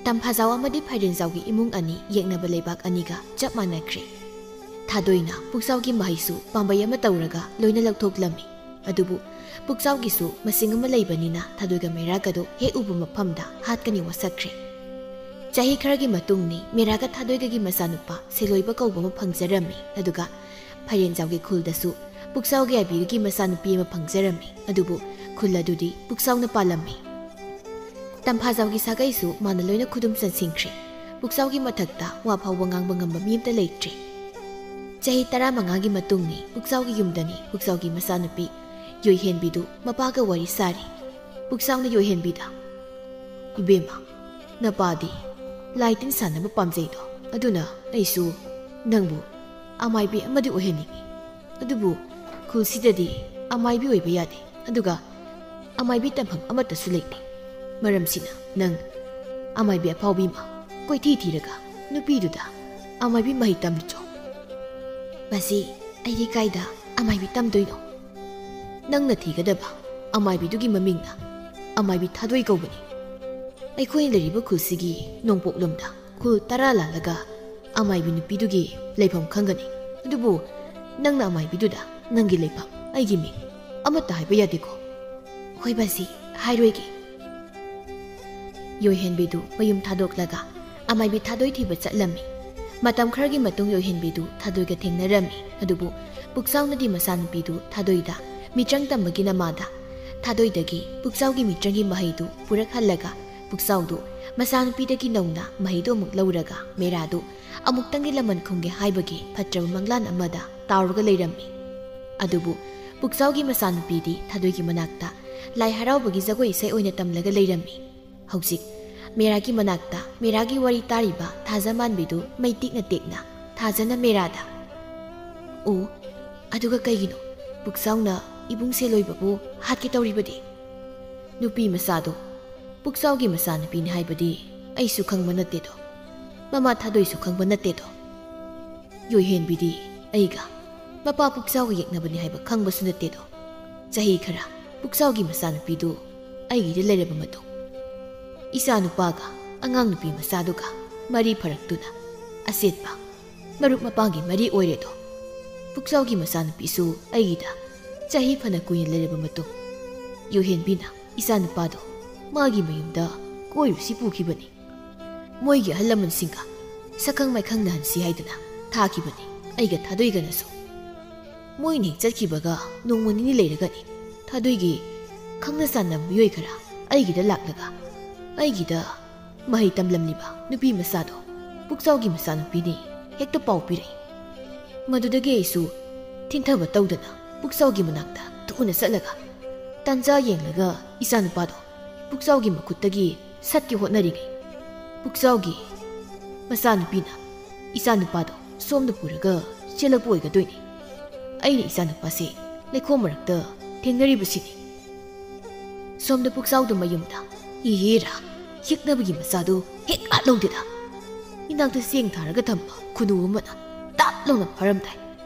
ꯇꯝꯐꯥꯖꯥꯎ ꯑꯃꯗꯤ ꯐꯩꯔꯦꯟꯖꯥꯎꯒꯤ ꯏꯃꯨꯡ ꯑꯅꯤ ꯌꯦꯛꯅꯕ ꯂꯩꯕꯥꯛ ꯑꯅꯤꯒ ꯆꯞ ꯃꯥꯟꯅꯈ꯭ꯔꯦ꯫ ꯊꯥꯗꯣꯏꯅ ꯄꯨꯛꯆꯥꯎꯒꯤ ꯃꯍꯩꯁꯨ ꯄꯥꯝꯕꯩ ꯑꯃ ꯇꯧꯔꯒ ꯂꯣꯏꯅ ꯂꯧꯊꯣꯛꯂꯝꯃꯤ꯫ ꯑꯗꯨꯕꯨ ꯄꯨꯛꯆꯥꯎꯒꯤꯁꯨ ꯃꯁꯤꯡ ꯑꯃ ꯂꯩꯕꯅꯤꯅ ꯊꯥꯗꯣꯏꯒ ꯃꯦꯔꯥꯒꯗꯣ ꯍꯦꯛ ꯎꯕ ꯃꯐꯝꯗ ꯍꯥꯠꯀꯅꯤ ꯋꯥꯁꯛꯈ꯭ꯔꯦ꯫ ꯆꯍꯤ ꯈꯔꯒꯤ ꯃꯇꯨꯡꯅꯤ ꯃꯦꯔꯥꯒ ꯊꯥꯗꯣꯏꯒꯒꯤ ꯃꯆꯥꯅꯨꯄꯥ ꯁꯦꯂꯣꯏꯕ ꯀꯧꯕ ꯑꯃ ꯐꯪꯖꯔꯝꯃꯤ꯫ ꯑꯗꯨꯒ ꯐꯩꯔꯦꯟꯖꯥꯎꯒꯤ ꯈꯨꯜꯗꯁꯨ ꯄꯨꯛꯆꯥꯎꯒꯤ ꯑꯕꯤꯒꯒꯤ ꯃꯆꯥꯅꯨꯄꯤ ꯑꯃ ꯐꯪꯖꯔꯝꯃꯤ꯫ ꯑꯗꯨꯕꯨ ꯈꯨꯜ ꯑꯗꯨꯗꯤ ꯄꯨꯛꯆꯥꯎꯅ ꯄꯥꯜꯂꯝꯃꯤ꯫ ꯇꯝꯐꯥꯖꯥꯎꯒꯤ ꯁꯥꯒꯩꯁꯨ ꯃꯥꯅ ꯂꯣꯏꯅ ꯈꯨꯗꯨꯝ ꯆꯟꯁꯤꯟꯈ꯭ꯔꯦ꯫ ꯄꯨꯛꯆꯥꯎꯒꯤ ꯃꯊꯛꯇ ꯋꯥ ꯐꯥꯎꯕ ꯉꯥꯡꯕ ꯉꯝꯕ ꯃꯤ ꯑꯃꯇ ꯂꯩꯇ꯭ꯔꯦ꯫ ꯆꯍꯤ ꯇꯔꯥꯃꯉꯥꯒꯤ ꯃꯇꯨꯡꯅꯤ, ꯄꯨꯛꯆꯥꯎꯒꯤ ꯌꯨꯝꯗꯅꯤ ꯄꯨꯛꯆꯥꯎꯒꯤ ꯃꯆꯥꯅꯨꯄꯤ ꯌꯣꯏꯍꯦꯟꯕꯤꯗꯨ ꯃꯄꯥꯒ ꯋꯥꯔꯤ ꯁꯥꯔꯤ꯫ ꯄꯨꯛꯆꯥꯎꯅ ꯌꯣꯏꯍꯦꯟꯕꯤꯗ, "ꯏꯕꯦꯝꯃ, ꯅꯄꯥꯗꯤ ꯂꯥꯏ ꯇꯤꯟ ꯁꯥꯟꯅꯕ ꯄꯥꯝꯖꯩꯗꯣ, ꯑꯗꯨꯅ ꯑꯩꯁꯨ ꯅꯪꯕꯨ ꯑꯃꯥꯏꯕꯤ ꯑꯃꯗꯤ ꯑꯣꯏꯍꯟꯅꯤꯡꯏ꯫ ꯑꯗꯨꯕꯨ ꯈꯨꯜꯁꯤꯗꯗꯤ ꯑꯃꯥꯏꯕꯤ ꯑꯣꯏꯕ ꯌꯥꯗꯦ꯫ ꯑꯗꯨꯒ ꯑꯃꯥꯏꯕꯤ ꯇꯝꯐꯝ ꯑꯃꯠꯇꯁꯨ ꯂꯩꯇꯦ꯫ ꯃꯔꯝꯁꯤꯅ ꯅꯪ ꯑꯃꯥꯏꯕꯤ ꯑꯐꯥꯎꯕꯤ ꯑꯃ ꯀꯣꯏꯊꯤ ꯊꯤꯔꯒ ꯅꯨꯄꯤꯗꯨꯗ ꯑꯃꯥꯏꯕꯤ ꯃꯍꯩ ꯇꯝꯂꯨꯆꯣ꯫" "ꯃꯁꯤ ꯑꯩꯗꯤ ꯀꯥꯏꯗ ꯑꯃꯥꯏꯕꯤ ꯇꯝꯗꯣꯏꯅꯣ? ꯅꯪꯅ ꯊꯤꯒꯗꯕ ꯑꯃꯥꯏꯕꯤꯗꯨꯒꯤ ꯃꯃꯤꯡꯅ ꯑꯃꯥꯏꯕꯤ ꯊꯥꯗꯣꯏ ꯀꯧꯕꯅꯤ꯫ ꯑꯩꯈꯣꯏꯅ ꯂꯩꯔꯤꯕ ꯈꯨꯜꯁꯤꯒꯤ ꯅꯣꯡꯄꯣꯛꯂꯣꯝꯗ ꯈꯨꯜ ꯇꯔꯥ ꯂꯥꯜꯂꯒ ꯑꯃꯥꯏꯕꯤ ꯅꯨꯄꯤꯗꯨꯒꯤ ꯂꯩꯐꯝ ꯈꯪꯒꯅꯤ꯫ ꯑꯗꯨꯕꯨ ꯅꯪꯅ ꯑꯃꯥꯏꯕꯤꯗꯨꯗ ꯅꯪꯒꯤ ꯂꯩꯐꯝ, ꯑꯩꯒꯤ ꯃꯤꯡ ꯑꯃꯠꯇ ꯍꯥꯏꯕ ꯌꯥꯗꯦꯀꯣ?" "ꯍꯣꯏ ꯕꯥꯖꯤ, ꯍꯥꯏꯔꯣꯏꯒꯦ꯫" ꯌꯣꯏꯍꯦꯟꯕꯤꯗꯨ ꯃꯌꯨꯝ ꯊꯥꯗꯣꯛꯂꯒ ꯑꯃꯥꯏꯕꯤ ꯊꯥꯗꯣꯏ ꯊꯤꯕ ꯆꯠꯂꯝꯃꯤ꯫ ꯃꯇꯝ ꯈꯔꯒꯤ ꯃꯇꯨꯡ ꯌꯣꯏꯍꯦꯟꯕꯤꯗꯨ ꯊꯥꯗꯣꯏꯒ ꯊꯦꯡꯅꯔꯝꯃꯤ꯫ ꯑꯗꯨꯕꯨ ꯄꯨꯛꯆꯥꯎꯅꯗꯤ ꯃꯆꯥꯅꯨꯄꯤꯗꯨ ꯊꯥꯗꯣꯏꯗ ꯃꯤꯇ꯭ꯔꯪ ꯇꯝꯕꯒꯤ ꯅꯃꯥꯗ ꯊꯥꯗꯣꯏꯗꯒꯤ ꯄꯨꯛꯆꯥꯎꯒꯤ ꯃꯤꯇ꯭ꯔꯪꯒꯤ ꯃꯍꯩꯗꯨ ꯄꯨꯔꯛꯍꯜꯂꯒ ꯄꯨꯛꯆꯥꯎꯗꯨ ꯃꯆꯥꯅꯨꯄꯤꯗꯒꯤ ꯅꯧꯅ ꯃꯍꯩꯗꯨ ꯑꯃꯨꯛ ꯂꯧꯔꯒ ꯃꯦꯔꯥꯗꯨ ꯑꯃꯨꯛꯇꯪꯗꯤ ꯂꯃꯟ ꯈꯨꯝꯒꯦ ꯍꯥꯏꯕꯒꯤ ꯐꯠꯇ꯭ꯔꯕ ꯃꯪꯂꯥꯟ ꯑꯃꯗ ꯇꯥꯎꯔꯒ ꯂꯩꯔꯝꯃꯤ꯫ ꯑꯗꯨꯕꯨ ꯄꯨꯛꯆꯥꯎꯒꯤ ꯃꯆꯥꯅꯨꯄꯤꯗꯤ ꯊꯥꯗꯣꯏꯒꯤ ꯃꯅꯥꯛꯇ ꯂꯥꯏ ꯍꯔꯥꯎꯕꯒꯤ ꯖꯒꯣꯏ ꯏꯁꯩ ꯑꯣꯏꯅ ꯇꯝꯂꯒ ꯂꯩꯔꯝꯃꯤ꯫ ꯍꯧꯖꯤꯛ ꯃꯦꯔꯥꯒꯤ ꯃꯅꯥꯛꯇ ꯃꯦꯔꯥꯒꯤ ꯋꯥꯔꯤ ꯇꯥꯔꯤꯕ ꯊꯥꯖ ꯃꯥꯟꯕꯤꯗꯨ ꯃꯩ ꯇꯤꯛꯅ ꯇꯦꯛꯅ ꯊꯥꯖꯅ ꯃꯦꯔꯥꯗ, "ꯑꯣ, ꯑꯗꯨꯒ ꯀꯩꯒꯤꯅꯣ ꯄꯨꯛꯆꯥꯎꯅ ꯏꯕꯨꯡ ꯁꯦꯂꯣꯏꯕꯕꯨ ꯍꯥꯠꯀꯦ ꯇꯧꯔꯤꯕꯗꯤ? ꯅꯨꯄꯤ ꯃꯆꯥꯗꯣ ꯄꯨꯛꯆꯥꯎꯒꯤ ꯃꯆꯥꯅꯨꯄꯤꯅꯤ ꯍꯥꯏꯕꯗꯤ ꯑꯩꯁꯨ ꯈꯪꯕ ꯅꯠꯇꯦꯗꯣ, ꯃꯃꯥ ꯊꯥꯗꯣꯏꯁꯨ ꯈꯪꯕ ꯅꯠꯇꯦꯗꯣ꯫ ꯌꯣꯏꯍꯦꯟꯕꯤꯗꯤ ꯑꯩꯒ ꯃꯄꯥ ꯄꯨꯛꯆꯥꯎꯒ ꯌꯦꯛꯅꯕꯅꯤ ꯍꯥꯏꯕ ꯈꯪꯕꯁꯨ ꯅꯠꯇꯦꯗꯣ꯫ ꯆꯍꯤ ꯈꯔ ꯄꯨꯛꯆꯥꯎꯒꯤ ꯃꯆꯥꯅꯨꯄꯤꯗꯨ ꯑꯩꯒꯤꯗ ꯂꯩꯔꯕ ꯃꯇꯨꯡ, ꯏꯆꯥ ꯅꯨꯄꯥꯒ ꯑꯉꯥꯡ ꯅꯨꯄꯤ ꯃꯆꯥꯗꯨꯒ ꯃꯔꯤ ꯐꯔꯛꯇꯨꯅ ꯑꯆꯦꯠꯄ ꯃꯔꯨꯞ ꯃꯄꯥꯡꯒꯤ ꯃꯔꯤ ꯑꯣꯏꯔꯦꯗꯣ꯫ ꯄꯨꯛꯆꯥꯎꯒꯤ ꯃꯆꯥꯅꯨꯄꯤꯁꯨ ꯑꯩꯒꯤꯗ ꯆꯍꯤ ꯐꯅ ꯀꯨꯏꯅ ꯂꯩꯔꯕ ꯃꯇꯨꯡ, ꯌꯣꯍꯦꯟꯕꯤꯅ ꯏꯆꯥ ꯅꯨꯄꯥꯗꯣ ꯃꯥꯒꯤ ꯃꯌꯨꯝꯗ ꯀꯣꯏꯔꯨꯁꯤ ꯄꯨꯈꯤꯕꯅꯤ꯫ ꯃꯣꯏꯒꯤ ꯑꯍꯜ ꯂꯃꯟꯁꯤꯡꯒ ꯁꯛꯈꯪ ꯃꯥꯏꯈꯪꯅꯍꯟꯁꯤ ꯍꯥꯏꯗꯨꯅ ꯊꯥꯈꯤꯕꯅꯤ꯫ ꯑꯩꯒ ꯊꯥꯗꯣꯏꯒꯅꯁꯨ ꯃꯣꯏꯅ ꯍꯦꯛ ꯆꯠꯈꯤꯕꯒ ꯅꯣꯡꯃ ꯅꯤꯅꯤ ꯂꯩꯔꯒꯅꯤ ꯊꯥꯗꯣꯏꯒꯤ ꯈꯪꯅ ꯆꯥꯟꯅꯕ ꯃꯤꯑꯣꯏ ꯈꯔ ꯑꯩꯒꯤꯗ ꯂꯥꯛꯂꯒ ꯑꯩꯒꯤꯗ ꯃꯍꯩ ꯇꯝꯂꯝꯂꯤꯕ ꯅꯨꯄꯤ ꯃꯆꯥꯗꯣ ꯄꯨꯛꯆꯥꯎꯒꯤ ꯃꯆꯥꯅꯨꯄꯤꯅꯤ ꯍꯦꯛꯇ ꯄꯥꯎ ꯄꯤꯔꯛꯏ꯫ ꯃꯗꯨꯗꯒꯤ ꯑꯩꯁꯨ ꯊꯤꯟꯊꯕ ꯇꯧꯗꯅ ꯄꯨꯛꯆꯥꯎꯒꯤ ꯃꯅꯥꯛꯇ ꯊꯨꯅ ꯆꯠꯂꯒ ꯇꯥꯟꯖꯥ ꯌꯦꯡꯂꯒ ꯏꯆꯥꯅꯨꯄꯥꯗꯣ ꯄꯨꯛꯆꯥꯎꯒꯤ ꯃꯈꯨꯠꯇꯒꯤ ꯁꯠꯀꯦ ꯍꯣꯠꯅꯔꯤꯉꯩ, ꯄꯨꯛꯆꯥꯎꯒꯤ ꯃꯆꯥꯅꯨꯄꯤꯅ ꯏꯆꯥꯅꯨꯄꯥꯗꯣ ꯁꯣꯝꯗ ꯄꯨꯔꯒ ꯆꯦꯜꯂꯛꯄ ꯑꯣꯏꯒꯗꯣꯏꯅꯤ꯫ ꯑꯩꯅ ꯏꯆꯥꯅꯨꯄꯥꯁꯦ ꯂꯩꯈꯣꯝ ꯃꯔꯛꯇ ꯊꯦꯡꯅꯔꯤꯕꯁꯤꯅꯤ꯫ ꯁꯣꯝꯗ ꯄꯨꯛꯆꯥꯎꯗ ꯃꯌꯨꯝꯗ ꯏꯍꯦꯔꯥ ꯌꯦꯛꯅꯕꯒꯤ ꯃꯆꯥꯗꯨ ꯍꯦꯛ ꯍꯥꯠꯍꯧꯗꯦꯗ꯫ ꯏꯅꯥꯛꯇ ꯆꯦꯡ ꯊꯥꯔꯒ ꯊꯝꯕ ꯈꯨꯅꯨ ꯑꯃꯅ ꯇꯥꯞ ꯂꯥꯎꯅ ꯐꯥꯔꯝꯗꯥꯏ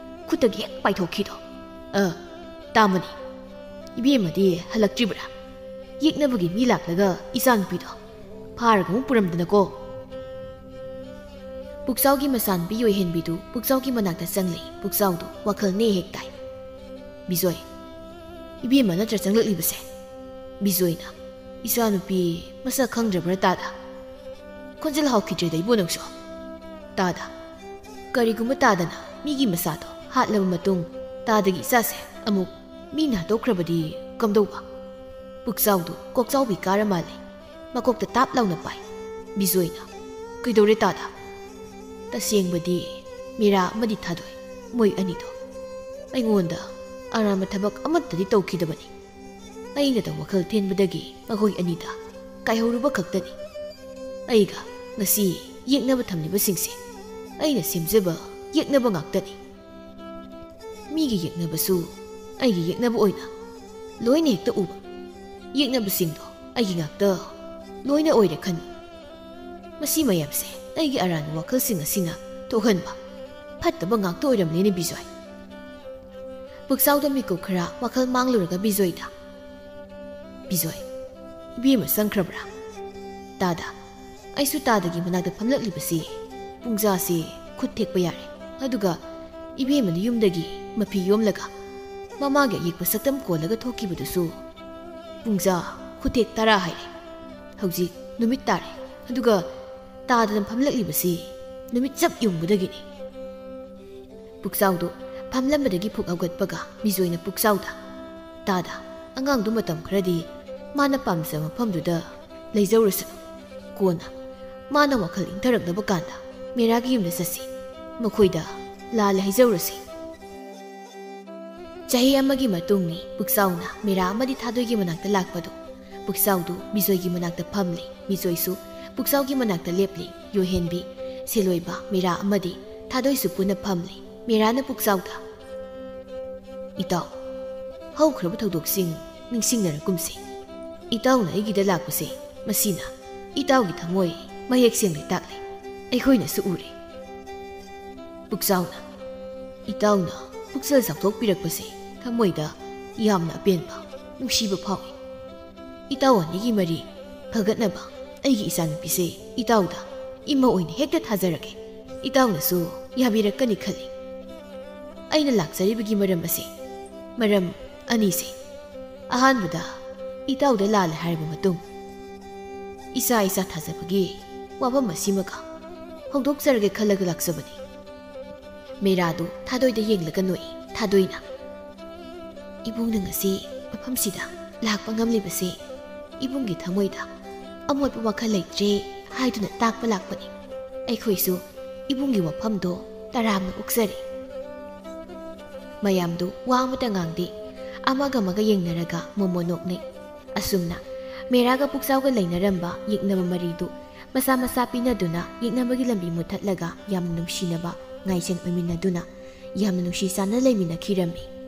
ꯈꯨꯠꯇꯒꯤ ꯍꯦꯛ ꯄꯥꯏꯊꯣꯛꯈꯤꯗꯣ꯫ ꯑ, ꯇꯥꯃꯅꯤ, ꯏꯕꯦꯝꯃꯗꯤ ꯍꯜꯂꯛꯇ꯭ꯔꯤꯕ꯭ꯔꯥ? ꯌꯦꯛꯅꯕꯒꯤ ꯃꯤ ꯂꯥꯛꯂꯒ ꯏꯆꯥꯅꯨꯄꯤꯗꯣ ꯐꯥꯔꯒ ꯑꯃꯨꯛ ꯄꯨꯔꯝꯗꯅꯀꯣ꯫ ꯄꯨꯛꯆꯥꯎꯒꯤ ꯃꯆꯥꯅꯨꯄꯤ ꯑꯣꯏꯍꯦꯟꯕꯤꯗꯨ ꯄꯨꯛꯆꯥꯎꯒꯤ ꯃꯅꯥꯛꯇ ꯆꯪꯂꯛꯏ꯫ ꯄꯨꯛꯆꯥꯎꯗꯨ ꯋꯥꯈꯜ ꯅꯦ ꯍꯦꯛ ꯇꯥꯏ꯫ "ꯕꯤꯖꯣꯏ, ꯏꯕꯦꯝꯃ ꯅꯠꯇ꯭ꯔ ꯆꯪꯂꯛꯂꯤꯕꯁꯦ?" ꯕꯤꯖꯣꯏꯅ, "ꯏꯆꯥꯅꯨꯄꯤ ꯃꯁꯛ ꯈꯪꯗ꯭ꯔꯕ꯭ꯔꯥ ꯇꯥꯗ? ꯈꯣꯟꯖꯦꯜ ꯍꯥꯎꯈꯤꯗ꯭ꯔꯦꯗ ꯏꯕꯣ ꯅꯪꯁꯨ꯫" ꯇꯥꯗ, "ꯀꯔꯤꯒꯨꯝꯕ ꯇꯥꯗꯅ ꯃꯤꯒꯤ ꯃꯆꯥꯗꯣ ꯍꯥꯠꯂꯕ ꯃꯇꯨꯡ ꯇꯥꯗꯒꯤ ꯏꯆꯥꯁꯦ ꯑꯃꯨꯛ ꯃꯤꯅ ꯍꯥꯠꯇꯣꯛꯈ꯭ꯔꯕꯗꯤ ꯀꯝꯗꯧꯕ?" ꯄꯨꯛꯆꯥꯎꯗꯨ ꯀꯣꯛꯆꯥꯎꯕꯤ ꯀꯥꯔ ꯃꯥꯜꯂꯦ꯫ ꯃꯀꯣꯛꯇ ꯇꯥꯞ ꯂꯥꯎꯅ ꯄꯥꯏ꯫ ꯕꯤꯖꯣꯏꯅ, "ꯀꯩꯗꯧꯔꯦ ꯇꯥꯗ?" "ꯇꯁꯦꯡꯕꯗꯤ ꯃꯤꯔꯥ ꯑꯃꯗꯤ ꯊꯥꯗꯣꯛꯏ꯫ ꯃꯣꯏ ꯑꯅꯤꯗꯣ ꯑꯩꯉꯣꯟꯗ ꯑꯔꯥꯟꯕ ꯊꯕꯛ ꯑꯃꯠꯇꯗꯤ ꯇꯧꯈꯤꯗꯕꯅꯤ꯫ ꯑꯩꯅꯗ ꯋꯥꯈꯜ ꯊꯦꯟꯕꯗꯒꯤ ꯃꯈꯣꯏ ꯑꯅꯤꯗ ꯀꯥꯏꯍꯧꯔꯨꯕ ꯈꯛꯇꯅꯤ꯫ ꯑꯩꯒ ꯉꯁꯤ ꯌꯦꯛꯅꯕ ꯊꯝꯂꯤꯕꯁꯤꯡꯁꯦ ꯑꯩꯅ ꯁꯦꯝꯖꯕ ꯌꯦꯛꯅꯕ ꯉꯥꯛꯇꯅꯤ꯫ ꯃꯤꯒꯤ ꯌꯦꯛꯅꯕꯁꯨ ꯑꯩꯒꯤ ꯌꯦꯛꯅꯕ ꯑꯣꯏꯅ ꯂꯣꯏꯅ ꯍꯦꯛꯇ ꯎꯕ꯫ ꯌꯦꯛꯅꯕꯁꯤꯡꯗꯣ ꯑꯩꯒꯤ ꯉꯥꯛꯇ ꯂꯣꯏꯅ ꯑꯣꯏꯔꯦ ꯈꯟꯕ꯫ ꯃꯁꯤ ꯃꯌꯥꯝꯁꯦ ꯑꯩꯒꯤ ꯑꯔꯥꯟꯕ ꯋꯥꯈꯜꯁꯤꯡ ꯑꯁꯤꯅ ꯊꯣꯛꯍꯟꯕ꯫ ꯐꯠꯇꯕ ꯉꯥꯛꯇ ꯑꯣꯏꯔꯝꯂꯦꯅꯦ ꯕꯤꯖꯣꯏ꯫" ꯄꯨꯛꯆꯥꯎꯗ ꯃꯤꯀꯨꯞ ꯈꯔ ꯋꯥꯈꯜ ꯃꯥꯡꯂꯨꯔꯒ ꯕꯤꯖꯣꯏꯗ, "ꯕꯤꯖꯣꯏ, ꯏꯕꯦꯝꯃ ꯆꯪꯈ꯭ꯔꯕ꯭ꯔꯥ?" ꯇꯥꯗ, "ꯑꯩꯁꯨ ꯇꯥꯗꯒꯤ ꯃꯅꯥꯛꯇ ꯐꯝꯂꯛꯂꯤꯕꯁꯤ ꯄꯨꯡꯖꯥꯁꯤ ꯈꯨꯠ ꯊꯦꯛꯄ ꯌꯥꯔꯦ꯫ ꯑꯗꯨꯒ ꯏꯕꯦꯝꯃꯅ ꯌꯨꯝꯗꯒꯤ ꯃꯐꯤ ꯌꯣꯝꯂꯒ ꯃꯃꯥꯒꯤ ꯑꯌꯦꯛꯄ ꯁꯛꯇꯝ ꯀꯣꯜꯂꯒ ꯊꯣꯛꯈꯤꯕꯗꯨꯁꯨ ꯄꯨꯡꯖꯥ ꯈꯨꯊꯦꯛ ꯇꯔꯥ ꯍꯥꯏꯔꯦ꯫ ꯍꯧꯖꯤꯛ ꯅꯨꯃꯤꯠ ꯇꯥꯔꯦ꯫ ꯑꯗꯨꯒ ꯇꯥꯗꯅ ꯐꯝꯂꯛꯂꯤꯕꯁꯤ ꯅꯨꯃꯤꯠ ꯆꯞ ꯌꯨꯡꯕꯗꯒꯤꯅꯤ꯫" ꯄꯨꯛꯆꯥꯎꯗꯨ ꯐꯝꯂꯝꯕꯗꯒꯤ ꯐꯨꯛ ꯍꯧꯒꯠꯄꯒ ꯕꯤꯖꯣꯏꯅ ꯄꯨꯛꯆꯥꯎꯗ, "ꯇꯥꯗ, ꯑꯉꯥꯡꯗꯨ ꯃꯇꯝ ꯈꯔꯗꯤ ꯃꯥꯅ ꯄꯥꯝꯖꯕ ꯃꯐꯝꯗꯨꯗ ꯂꯩꯖꯧꯔꯁꯅꯨ꯫ ꯀꯣꯟꯅ ꯃꯥꯅ ꯋꯥꯈꯜ ꯏꯪꯊꯔꯛꯂꯕ ꯀꯥꯟꯗ ꯃꯦꯔꯥꯒꯤ ꯌꯨꯝꯗ ꯆꯠꯁꯤ꯫ ꯃꯈꯣꯏꯗ ꯂꯥꯜꯂꯦ ꯍꯥꯏꯖꯧꯔꯁꯤ꯫ ꯆꯍꯤ ꯑꯃꯒꯤ ꯃꯇꯨꯡꯅꯤ ꯄꯨꯛꯆꯥꯎꯅ ꯃꯦꯔꯥ ꯑꯃꯗꯤ ꯊꯥꯗꯣꯏꯒꯤ ꯃꯅꯥꯛꯇ ꯂꯥꯛꯄꯗꯨ꯫ ꯄꯨꯛꯆꯥꯎꯗꯨ ꯕꯤꯖꯣꯏꯒꯤ ꯃꯅꯥꯛꯇ ꯐꯝꯂꯤ꯫ ꯕꯤꯖꯣꯏꯁꯨ ꯄꯨꯛꯆꯥꯎꯒꯤ ꯃꯅꯥꯛꯇ ꯂꯦꯞꯂꯤ꯫ ꯌꯣꯍꯦꯟꯕꯤ, ꯁꯦꯂꯣꯏꯕ, ꯃꯦꯔꯥ ꯑꯃꯗꯤ ꯊꯥꯗꯣꯏꯁꯨ ꯄꯨꯟꯅ ꯐꯝꯂꯤ꯫ ꯃꯦꯔꯥꯅ ꯄꯨꯛꯆꯥꯎꯗ, "ꯏꯇꯥꯎ, ꯍꯧꯈ꯭ꯔꯕ ꯊꯧꯗꯣꯛꯁꯤꯡ ꯅꯤꯡꯁꯤꯡꯅꯔꯛꯀꯨꯝꯁꯤ꯫ ꯏꯇꯥꯎꯅ ꯑꯩꯒꯤꯗ ꯂꯥꯛꯄꯁꯦ ꯃꯁꯤꯅ ꯏꯇꯥꯎꯒꯤ ꯊꯃꯣꯏ ꯃꯌꯦꯛ ꯁꯦꯡꯅ ꯇꯥꯛꯂꯤ꯫ ꯑꯩꯈꯣꯏꯅꯁꯨ ꯎꯔꯦ꯫" ꯄꯨꯛꯆꯥꯎꯅ, "ꯏꯇꯥꯎꯅ ꯄꯨꯛꯆꯦꯜ ꯆꯥꯎꯊꯣꯛꯄꯤꯔꯛꯄꯁꯦ ꯊꯃꯣꯏꯗ ꯌꯥꯝꯅ ꯑꯄꯦꯟꯕ, ꯅꯨꯡꯁꯤꯕ ꯐꯥꯎꯏ꯫ ꯏꯇꯥꯎ ꯑꯅꯤꯒꯤ ꯃꯔꯤ ꯐꯒꯠꯅꯕ ꯑꯩꯒꯤ ꯏꯆꯥꯅꯨꯄꯤꯁꯦ ꯏꯇꯥꯎꯗ ꯏꯃꯥ ꯑꯣꯏꯅ ꯍꯦꯛꯇ ꯊꯥꯖꯔꯒꯦ꯫ ꯏꯇꯥꯎꯅꯁꯨ ꯌꯥꯕꯤꯔꯛꯀꯅꯤ ꯈꯜꯂꯤ꯫ ꯑꯩꯅ ꯂꯥꯛꯆꯔꯤꯕꯒꯤ ꯃꯔꯝ ꯑꯁꯤ, ꯃꯔꯝ ꯑꯅꯤꯁꯦ꯫ ꯑꯍꯥꯟꯕꯗ, ꯏꯇꯥꯎꯗ ꯂꯥꯜꯂꯦ ꯍꯥꯏꯔꯕ ꯃꯇꯨꯡ, ꯏꯆꯥ ꯏꯆꯥ ꯊꯥꯖꯕꯒꯤ ꯋꯥꯐꯝ ꯑꯁꯤꯃꯒ ꯍꯧꯗꯣꯛꯆꯔꯒꯦ ꯈꯜꯂꯒ ꯂꯥꯛꯆꯕꯅꯤ꯫" ꯃꯦꯔꯥꯗꯨ ꯊꯥꯗꯣꯏꯗ ꯌꯦꯡꯂꯒ ꯅꯣꯛꯏ꯫ ꯊꯥꯗꯣꯏꯅ, "ꯏꯕꯨꯡꯅ ꯉꯁꯤ ꯃꯐꯝꯁꯤꯗ ꯂꯥꯛꯄ ꯉꯝꯂꯤꯕꯁꯦ ꯏꯕꯨꯡꯒꯤ ꯊꯃꯣꯏꯗ ꯑꯃꯣꯠꯄ ꯋꯥꯈꯜ ꯂꯩꯇ꯭ꯔꯦ ꯍꯥꯏꯗꯨꯅ ꯇꯥꯛꯄ ꯂꯥꯛꯄꯅꯤ꯫ ꯑꯩꯈꯣꯏꯁꯨ ꯏꯕꯨꯡꯒꯤ ꯋꯥꯐꯝꯗꯣ ꯇꯔꯥꯝꯅ ꯑꯣꯛꯆꯔꯤ꯫" ꯃꯌꯥꯝꯗꯨ ꯋꯥ ꯑꯃꯇ ꯉꯥꯡꯗꯦ꯫ ꯑꯃꯒ ꯑꯃꯒ ꯌꯦꯡꯅꯔꯒ ꯃꯣꯃꯣ ꯅꯣꯛꯅꯩ꯫ ꯑꯁꯨꯝꯅ ꯃꯦꯔꯥꯒ ꯄꯨꯛꯆꯥꯎꯒ ꯂꯩꯅꯔꯝꯕ ꯌꯦꯛꯅꯕ ꯃꯔꯤꯗꯨ ꯃꯁꯥ ꯃꯁꯥ ꯄꯤꯅꯗꯨꯅ ꯌꯦꯛꯅꯕꯒꯤ ꯂꯝꯕꯤ ꯃꯨꯠꯊꯠꯂꯒ ꯌꯥꯝꯅ ꯅꯨꯡꯁꯤꯅꯕ ꯉꯥꯏꯁꯦꯟ ꯑꯣꯏꯃꯤꯟꯅꯗꯨꯅ ꯌꯥꯝꯅ ꯅꯨꯡꯁꯤ ꯆꯥꯟꯅ ꯂꯩꯃꯤꯟꯅꯈꯤꯔꯝꯃꯤ꯫